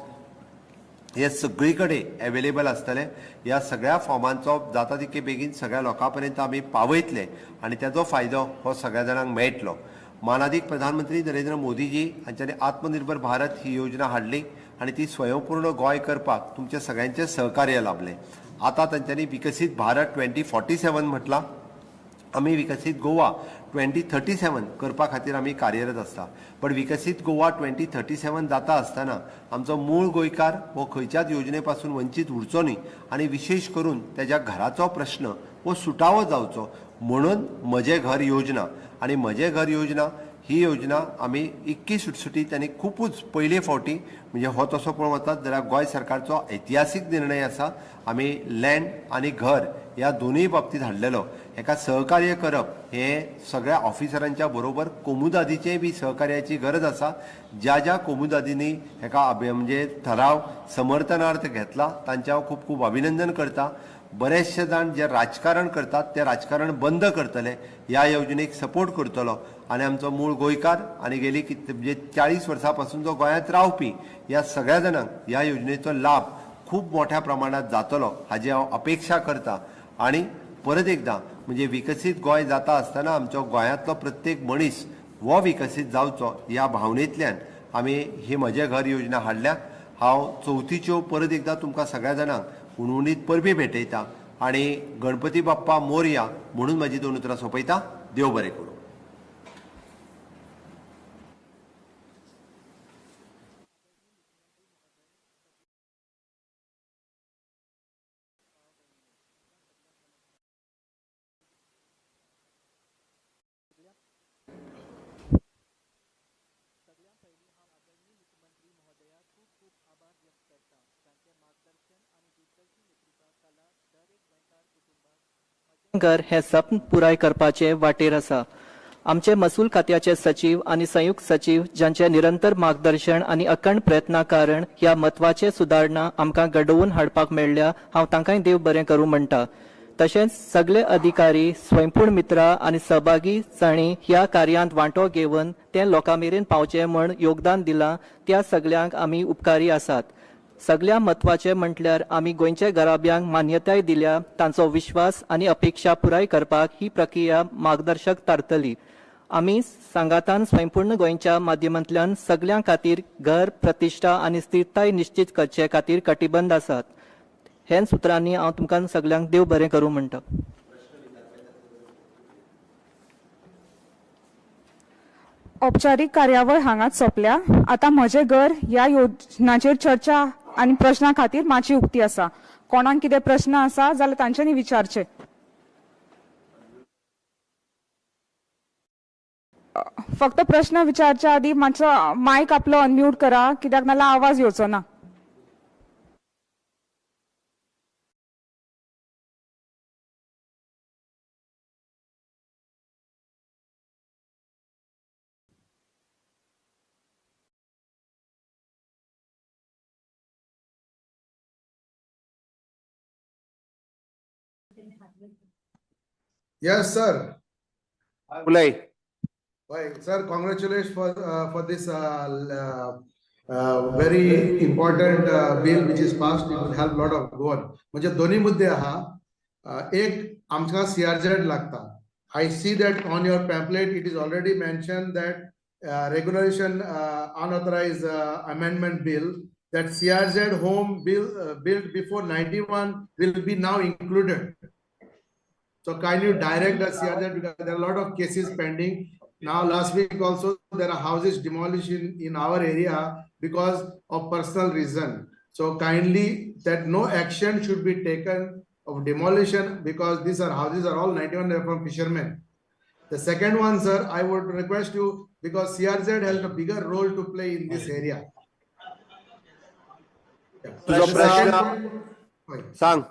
हे सगळी कडेन एवेलेबल आसतले. ह्या सगळ्या फॉर्मांचो जाता तितके बेगीन सगळ्या लोकां पर्यंत आमी पावयतले आनी ताजो फायदो हो सगळ्या जाणांक मेळटलो. मानादीक प्रधानमंत्री नरेंद्र मोदीजी हांच्यांनी आत्मनिर्भर भारत ही योजना हाडली आनी ती स्वयंपूर्ण गोंय करपाक तुमचें सगळ्यांचें सहकार्य लाभलें. आतां तांच्यांनी विकसीत भारत 2047 म्हटलां, आमी विकसीत गोवा 2037 करपा खातीर आमी कार्यरत आसता. पण विकसीत गोवा 2037 जाता आसतना आमचो मूळ गोंयकार हो खंयच्याच योजने पासून वंचीत उरचो न्ही आनी विशेश करून तेज्या घराचो प्रश्न हो सुटावो जावचो म्हणून म्हजें घर योजना. आनी म्हजें घर योजना ही योजना आमी इतकी सुटसुटीत आनी खुबूच पयले फावटी म्हणजे हो तसो पळोवंक वतात जाल्यार गोंय सरकारचो ऐतिहासीक निर्णय आसा. आमी लँड आनी घर ह्या दोनूय बाबतींत हाडलेलो. हेका सहकार्य करप हें सगळ्या ऑफिसरांच्या बरोबर कोमुदादीचेय बी सहकार्याची गरज आसा. ज्या ज्या कोमुदादींनी हेका म्हणजे ठराव समर्थनार्थ घेतला तांचें हांव खूब खूब अभिनंदन करता. बरेचशे जाण जे राजकारण करतात ते राजकारण बंद करतले, ह्या योजनेक सपोर्ट करतलो आनी आमचो मूळ गोंयकार आनी गेली म्हणजे 40 वर्सां पासून जो गोंयांत रावपी ह्या सगळ्या जाणांक ह्या योजनेचो लाभ खूब मोठ्या प्रमाणांत जातलो हाजी हांव अपेक्षा करता. आनी परत एकदां म्हणजे विकसीत गोंय जाता आसतना आमचो गोंयांतलो प्रत्येक मनीस हो विकसीत जावचो ह्या भावनेंतल्यान आमी ही म्हजें घर योजना हाडल्या. हांव चवथीच्यो परत एकदां तुमकां सगळ्या जाणांक हुनहुनीत परबीं भेटयता आनी गणपती बाप्पा मोरया म्हणून म्हाजी दोन उतरां सोंपयता. देव बरें करूं. घर हें सपन पुराय करपाचे वाटेर आसा. आमचे महसूल खात्याचे सचीव आनी संयुक्त सचीव जांचे निरंतर मार्गदर्शन आनी अखंड प्रयत्ना कारण ह्या म्हत्वाचे सुदारणा आमकां घडोवन हाडपाक मेळ्ळ्या, हांव तांकांय देव बरें करूं म्हणटा. तशेंच सगळे अधिकारी, स्वयंपूर्ण मित्रा आनी सहभागी जांणी ह्या कार्यांत वांटो घेवन तें लोकां मेरेन पावचें म्हण योगदान दिलां त्या सगळ्यांक आमी उपकारी आसात. सगळ्यां म्हत्वाचें म्हटल्यार आमी गोंयचे घराब्यांक मान्यताय दिल्या तांचो विश्वास आनी अपेक्षा पुराय करपाक ही प्रक्रिया मार्गदर्शक थारतली. आमी सांगातान स्वयंपूर्ण गोंयच्या माध्यमांतल्यान सगळ्यां खातीर घर, प्रतिश्ठा आनी स्थिरताय निश्चीत करचे खातीर कटिबंध आसात. हेच उतरांनी हांव तुमकां सगळ्यांक देव बरें करूं म्हणटा. औपचारीक कार्यावळ हांगाच सोंपल्या. आतां म्हजें घर ह्या योजनाचेर चर्चा आनी प्रश्ना खातीर माची उक्ती आसा. कोणाक कितें प्रश्न आसा जाल्यार तांच्यांनी विचारचे. फक्त प्रश्न विचारच्या आदी मातसो मायक आपलो अनम्यूट करा, कित्याक नाल्यार आवाज येवचो ना. Yes, sir. उलय. Why, sir, congratulations for this very important bill which is passed. It will help lot of Goan. म्हणजे दोन्ही मुद्दे आहा. एक आमकां सीआरझेड लागता. I see that on your pamphlet it is already mention that regulation unauthorized amendment bill that CRZ home bill built before 91 will be now included. So kindly direct the CRZ because there are a lot of cases pending. Now last week also there are houses demolished in our area because of personal reason. So kindly that no action should be taken of demolition because these are houses are all 91 from fishermen. The second one, sir, I would request you because CRZ has a bigger role to play in this area. तुजो प्रश्न सांग.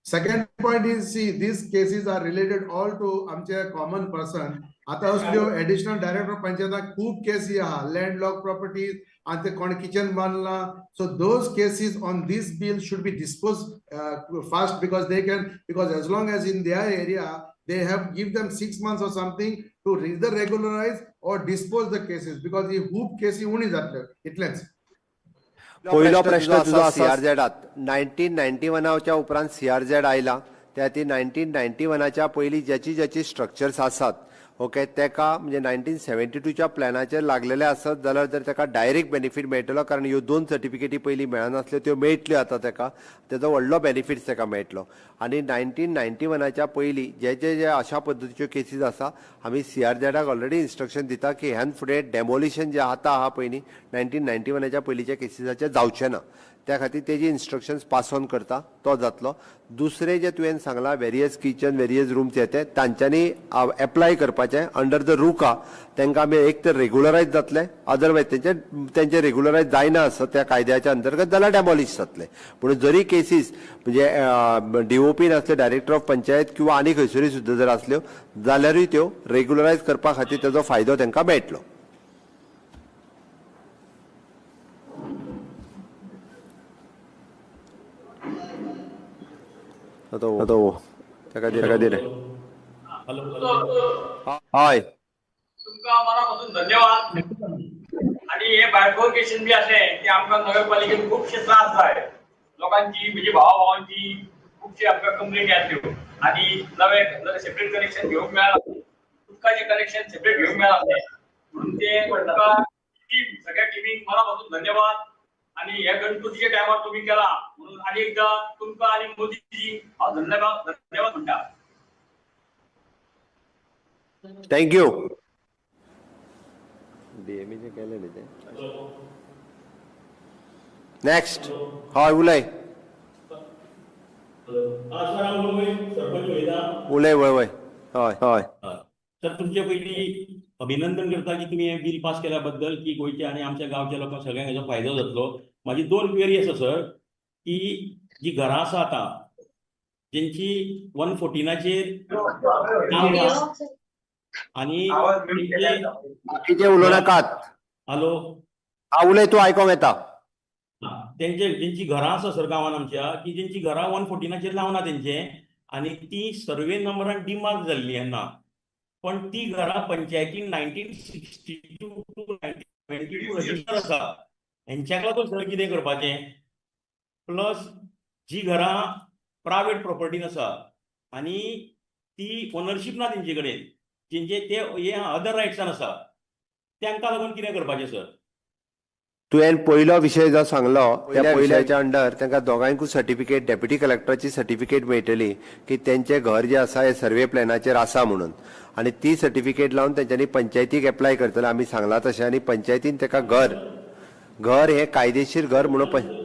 Second point is, see, these cases are related all to आमचे common person. आता असल्यो additional director पंचायताक खूब केसी आहा, landlocked properties आनी ते कोण kitchen बांदला. So those cases on this bill should be disposed fast because they can, because as long as in their area they have give them 6 months or something to either regularize or dispose the cases because ही खूब केसी उणी जातल्यो इतलेंच. पयलो प्रश्न तुजो आसा सीआरझेडात 1991च्या उपरांत सीआरझेड आयला, त्या खातीर 1991च्या पयलीं ज्याची ज्याची स्ट्रक्चर्स आसात, ओके, तेका म्हणजे 1972च्या प्लॅनाचेर लागलेले आसत जाल्यार जर तेका डायरेक्ट बेनिफीट मेळटलो, कारण ह्यो दोन सर्टिफिकेटी पयलीं मेळनासल्यो त्यो मेळटल्यो आतां तेका, तेजो व्हडलो बेनिफीट्स तेका मेळटलो. आनी 1991च्या पयलीं जे जे जे अशा पद्दतीच्यो केसीस आसा, आमी सीआरझेडाक ऑलरेडी इन्स्ट्रक्शन दिता की ह्यान फुडें डेमोलिशन जें आतां आहा पयलीं 1991च्या पयलींच्या केसीसाचें जावचें ना, त्या खातीर तेजी इन्स्ट्रक्शन्स पास ऑन करता तो जातलो. दुसरें जें तुवें सांगलां वेरियस किचन वेरियस रूम्स येते तांच्यांनी एप्लाय करपाचें अंडर the रुका, तांकां आमी एक तर रेगुलरायज जातलें, अदरवायज तेंचे रेगुलरायज जायना आसत त्या कायद्याच्या अंतर्गत जाल्यार डेमोलिश जातलें. पूण जरी केसीस म्हणजे डीओपीन आसल्यो, डायरेक्टर ऑफ पंचायत किंवा आनी खंयसरूय सुद्दां जर आसल्यो जाल्यारूय त्यो रेगुलरायज करपा खातीर तेजो फायदो तांकां मेळटलो. ताका दिले. हय, तुमकां मनापासून धन्यवाद. आणि हे बायफर्केशन बी आसलें की आमकां नगरपालिकेन खुबशे त्रास जाय लोकांची, म्हणजे भावा भावांची खुबशे आमकां कंप्लेन येतल्यो आनी नवे सेपरेट कनेक्शन घेवंक मेळना, उदकाचें कनेक्शन सेपरेट घेवंक मेळना, म्हणून ते तुमकां टीम सगळ्या टिमीक मनापासून धन्यवाद. आणि ह्या गणपतीच्या टायमार तुम्ही केला म्हणून आनी एकदा तुमकां आनी मोदीजी हांव धन्यवाद धन्यवाद म्हणटा. Thank you. डीएमएचें केलें न्ही तें. नेक्स्ट. हय, उलय. उलय. वय वय, हय हय. सर, तुमचे पयलीं अभिनंदन करता की तुमी हें बील पास केल्या बद्दल की गोंयच्या आनी आमच्या गांवच्या लोकांक सगळ्यांक हेजो फायदो जातलो. म्हाजी दोन क्वेरी आसा सर, की जी घरां आसा आतां जेंची 114चेर नांव ना आनी तेंचे बाकीचे उलोवं नाकात. हॅलो. हा, उलय तूं, आयकोंक येता. तेंचे जेंची घरां आसा सर गांवान आमच्या, की जेंची घरां 114चेर नांव ना तेंचें आनी ती सर्वे नंबरान डिमार्क जाल्ली ना, पण ती घरां पंचायतीन 1962 to 1972 register आसा. हेंच्याक लागून सर कितें करपाचें? प्लस जी घरां प्रायवेट प्रॉपर्टीन आसा आनी ती ओनरशीप ना तेंचे कडेन, जेंचे ते हे अदर रायट्सान आसा, तांकां लागून कितें करपाचें सर? तुवें पयलो विशय जो सांगलो, त्या विशयाच्या अंडर तांकां दोगांयकूय सर्टिफिकेट, डेप्युटी कलेक्टराची सर्टिफिकेट मेळटली की तेंचें घर जें आसा हें सर्वे प्लॅनाचेर आसा म्हणून, आनी ती सर्टिफिकेट लावन तेंच्यांनी पंचायतीक एप्लाय करतले आमी सांगलां तशें, आनी पंचायतीन ताका घर घर हें कायदेशीर घर म्हणून.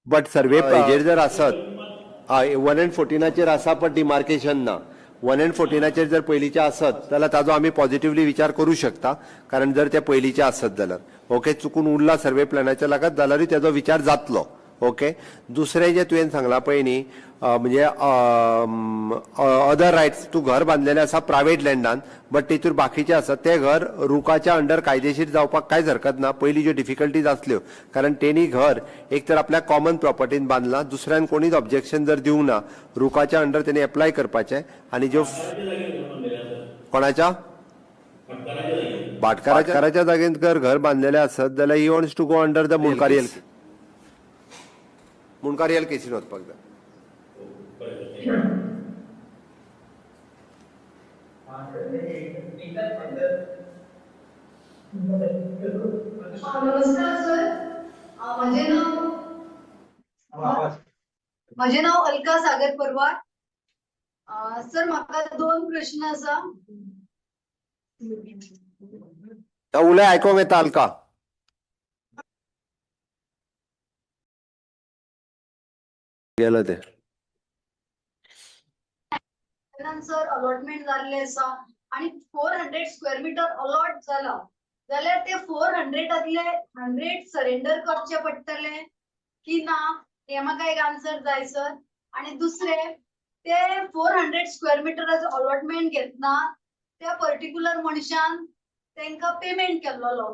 बट सर्वे हेजेर जर आसत, हय, 1 अँड 14चेर आसा पण डिमार्केशन ना. 1 अँड 14चेर जर पयलींचे आसत जाल्यार ताजो आमी पॉझिटिवली विचार करूं शकता, कारण जर ते पयलींचे आसत जाल्यार, ओके, चुकून उरला सर्वे प्लॅनाच्या लागत जाल्यारूय तेजो विचार जातलो. ओके, दुसरें जें तुवें सांगलां पळय न्ही, म्हणजे अदर रायट्स, तूं घर बांदलेलें आसा प्रायवेट लँडान, बट तेतूर बाकीचे आसा ते घर रुकाच्या अंडर कायदेशीर जावपाक कांयच हरकत ना. पयलीं ज्यो डिफिकल्टीज आसल्यो, कारण तेणी घर एक तर आपल्या कॉमन प्रॉपर्टीन बांदलां, दुसऱ्यान कोणीच ऑब्जेक्शन जर दिवंक ना, रुकाच्या अंडर तेणी एप्लाय करपाचें. आनी ज्यो कोणाच्या भाटकाराच्या जागेंत जर घर बांदलेलें आसत जाल्यार he wants to go under the Mundkarial casein वचपाक जाय. नमस्कार सर, म्हजें नांव अलका सागर परवार. सर, म्हाका दोन प्रश्न आसा. उलय, आयकोंक येता अलका. गेलो ते. सर, अलॉटमेंट जाल्लें आसा आणि 400 स्क्वेअर मिटर अलॉट जाला जाल्यार ते 400तातले 100 सरेंडर करचे पडटले की ना, हे म्हाका एक आन्सर जाय सर. आणि दुसरे, ते 400 स्क्वेअर मिटराचो अलॉटमेंट घेतना त्या पर्टिक्युलर मनशान तांकां पेमेंट केल्लोलो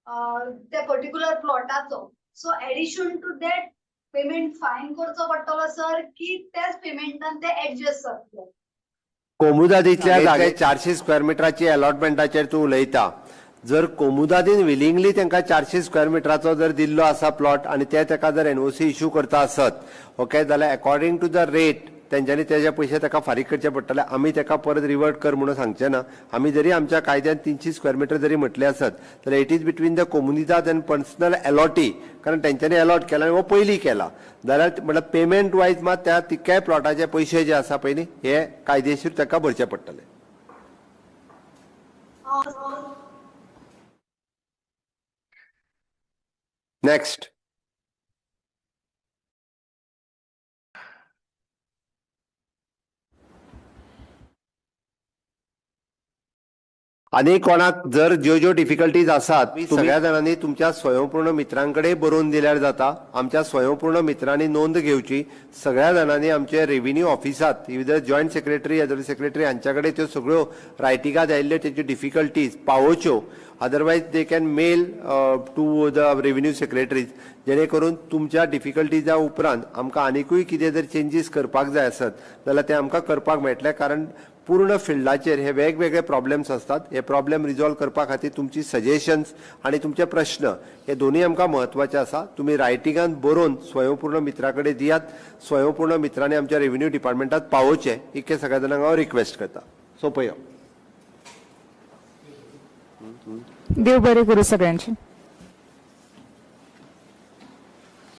त्या particular प्लॉटाचो, so addition to that payment fine करचो पडटलो सर, की त्याच पेमेंटान ते एडजस्ट जातले? कोमुदादीतल्या जागे 400 स्क्वेअर मिटराची अलॉटमेंटाचेर तूं उलयता. जर कोमुदादीन विलिंगली तांकां 400 स्क्वेअर मिटराचो जर दिल्लो आसा प्लॉट आनी ते ताका जर एनओसी इश्यू करता आसत, ओके, जाल्यार अकॉर्डिंग टू the rate तेंच्यांनी तेजे पयशे ताका फारीक करचे पडटले. आमी ताका परत रिवर्ट कर म्हणून सांगचे ना. आमी जरी आमच्या कायद्यान 300 स्क्वेअर मिटर जरी म्हटले आसत जाल्यार it is between the Comunidade and personal allottee, कारण तेंच्यांनी अलॉट केला आनी हो पयलीं केला जाल्यार म्हटल्यार पेमेंट वायज मात त्या तितक्याय प्लॉटाचे पयशे जे आसा पळय न्ही, हे कायदेशीर ताका भरचे पडटले. नेक्स्ट. आनी कोणाक जर ज्यो ज्यो डिफिकल्टीज आसात, सगळ्या जाणांनी तुमच्या स्वयंपूर्ण मित्रांकडे बरोवन दिल्यार जाता. आमच्या स्वयंपूर्ण मित्रांनी नोंद घेवची. सगळ्या जाणांनी आमचे रेव्हेन्यू ऑफिसात इदर जॉयंट सेक्रेटरी, अदर सेक्रेटरी हांच्या कडेन त्यो सगळ्यो रायटिंगां आयिल्ल्यो तेज्यो difficulties पावोवच्यो. Otherwise they can mail to the revenue secretaries, जेणे करून तुमच्या डिफिकल्टीजा उपरांत आमकां आनिकूय कितें जर चेंजीस करपाक जाय आसत जाल्यार ते आमकां करपाक मेळटले, कारण पूर्ण फिल्डाचेर हे वेगवेगळे प्रॉब्लेम्स आसतात. हे प्रॉब्लेम रिजॉल्व करपा खातीर तुमची सजेशन्स आनी तुमचे प्रश्न हे दोनूय आमकां म्हत्वाचे आसा. तुमी रायटिंगान बरोवन स्वयंपूर्ण मित्रा कडेन दियात. स्वयंपूर्ण मित्रांनी आमच्या रेव्हेन्यू डिपार्टमेंटात पावोवचें, इतकें सगळ्या जाणांक हांव रिक्वेस्ट करता. सोंपया. देव बरें करूं सगळ्यांचें.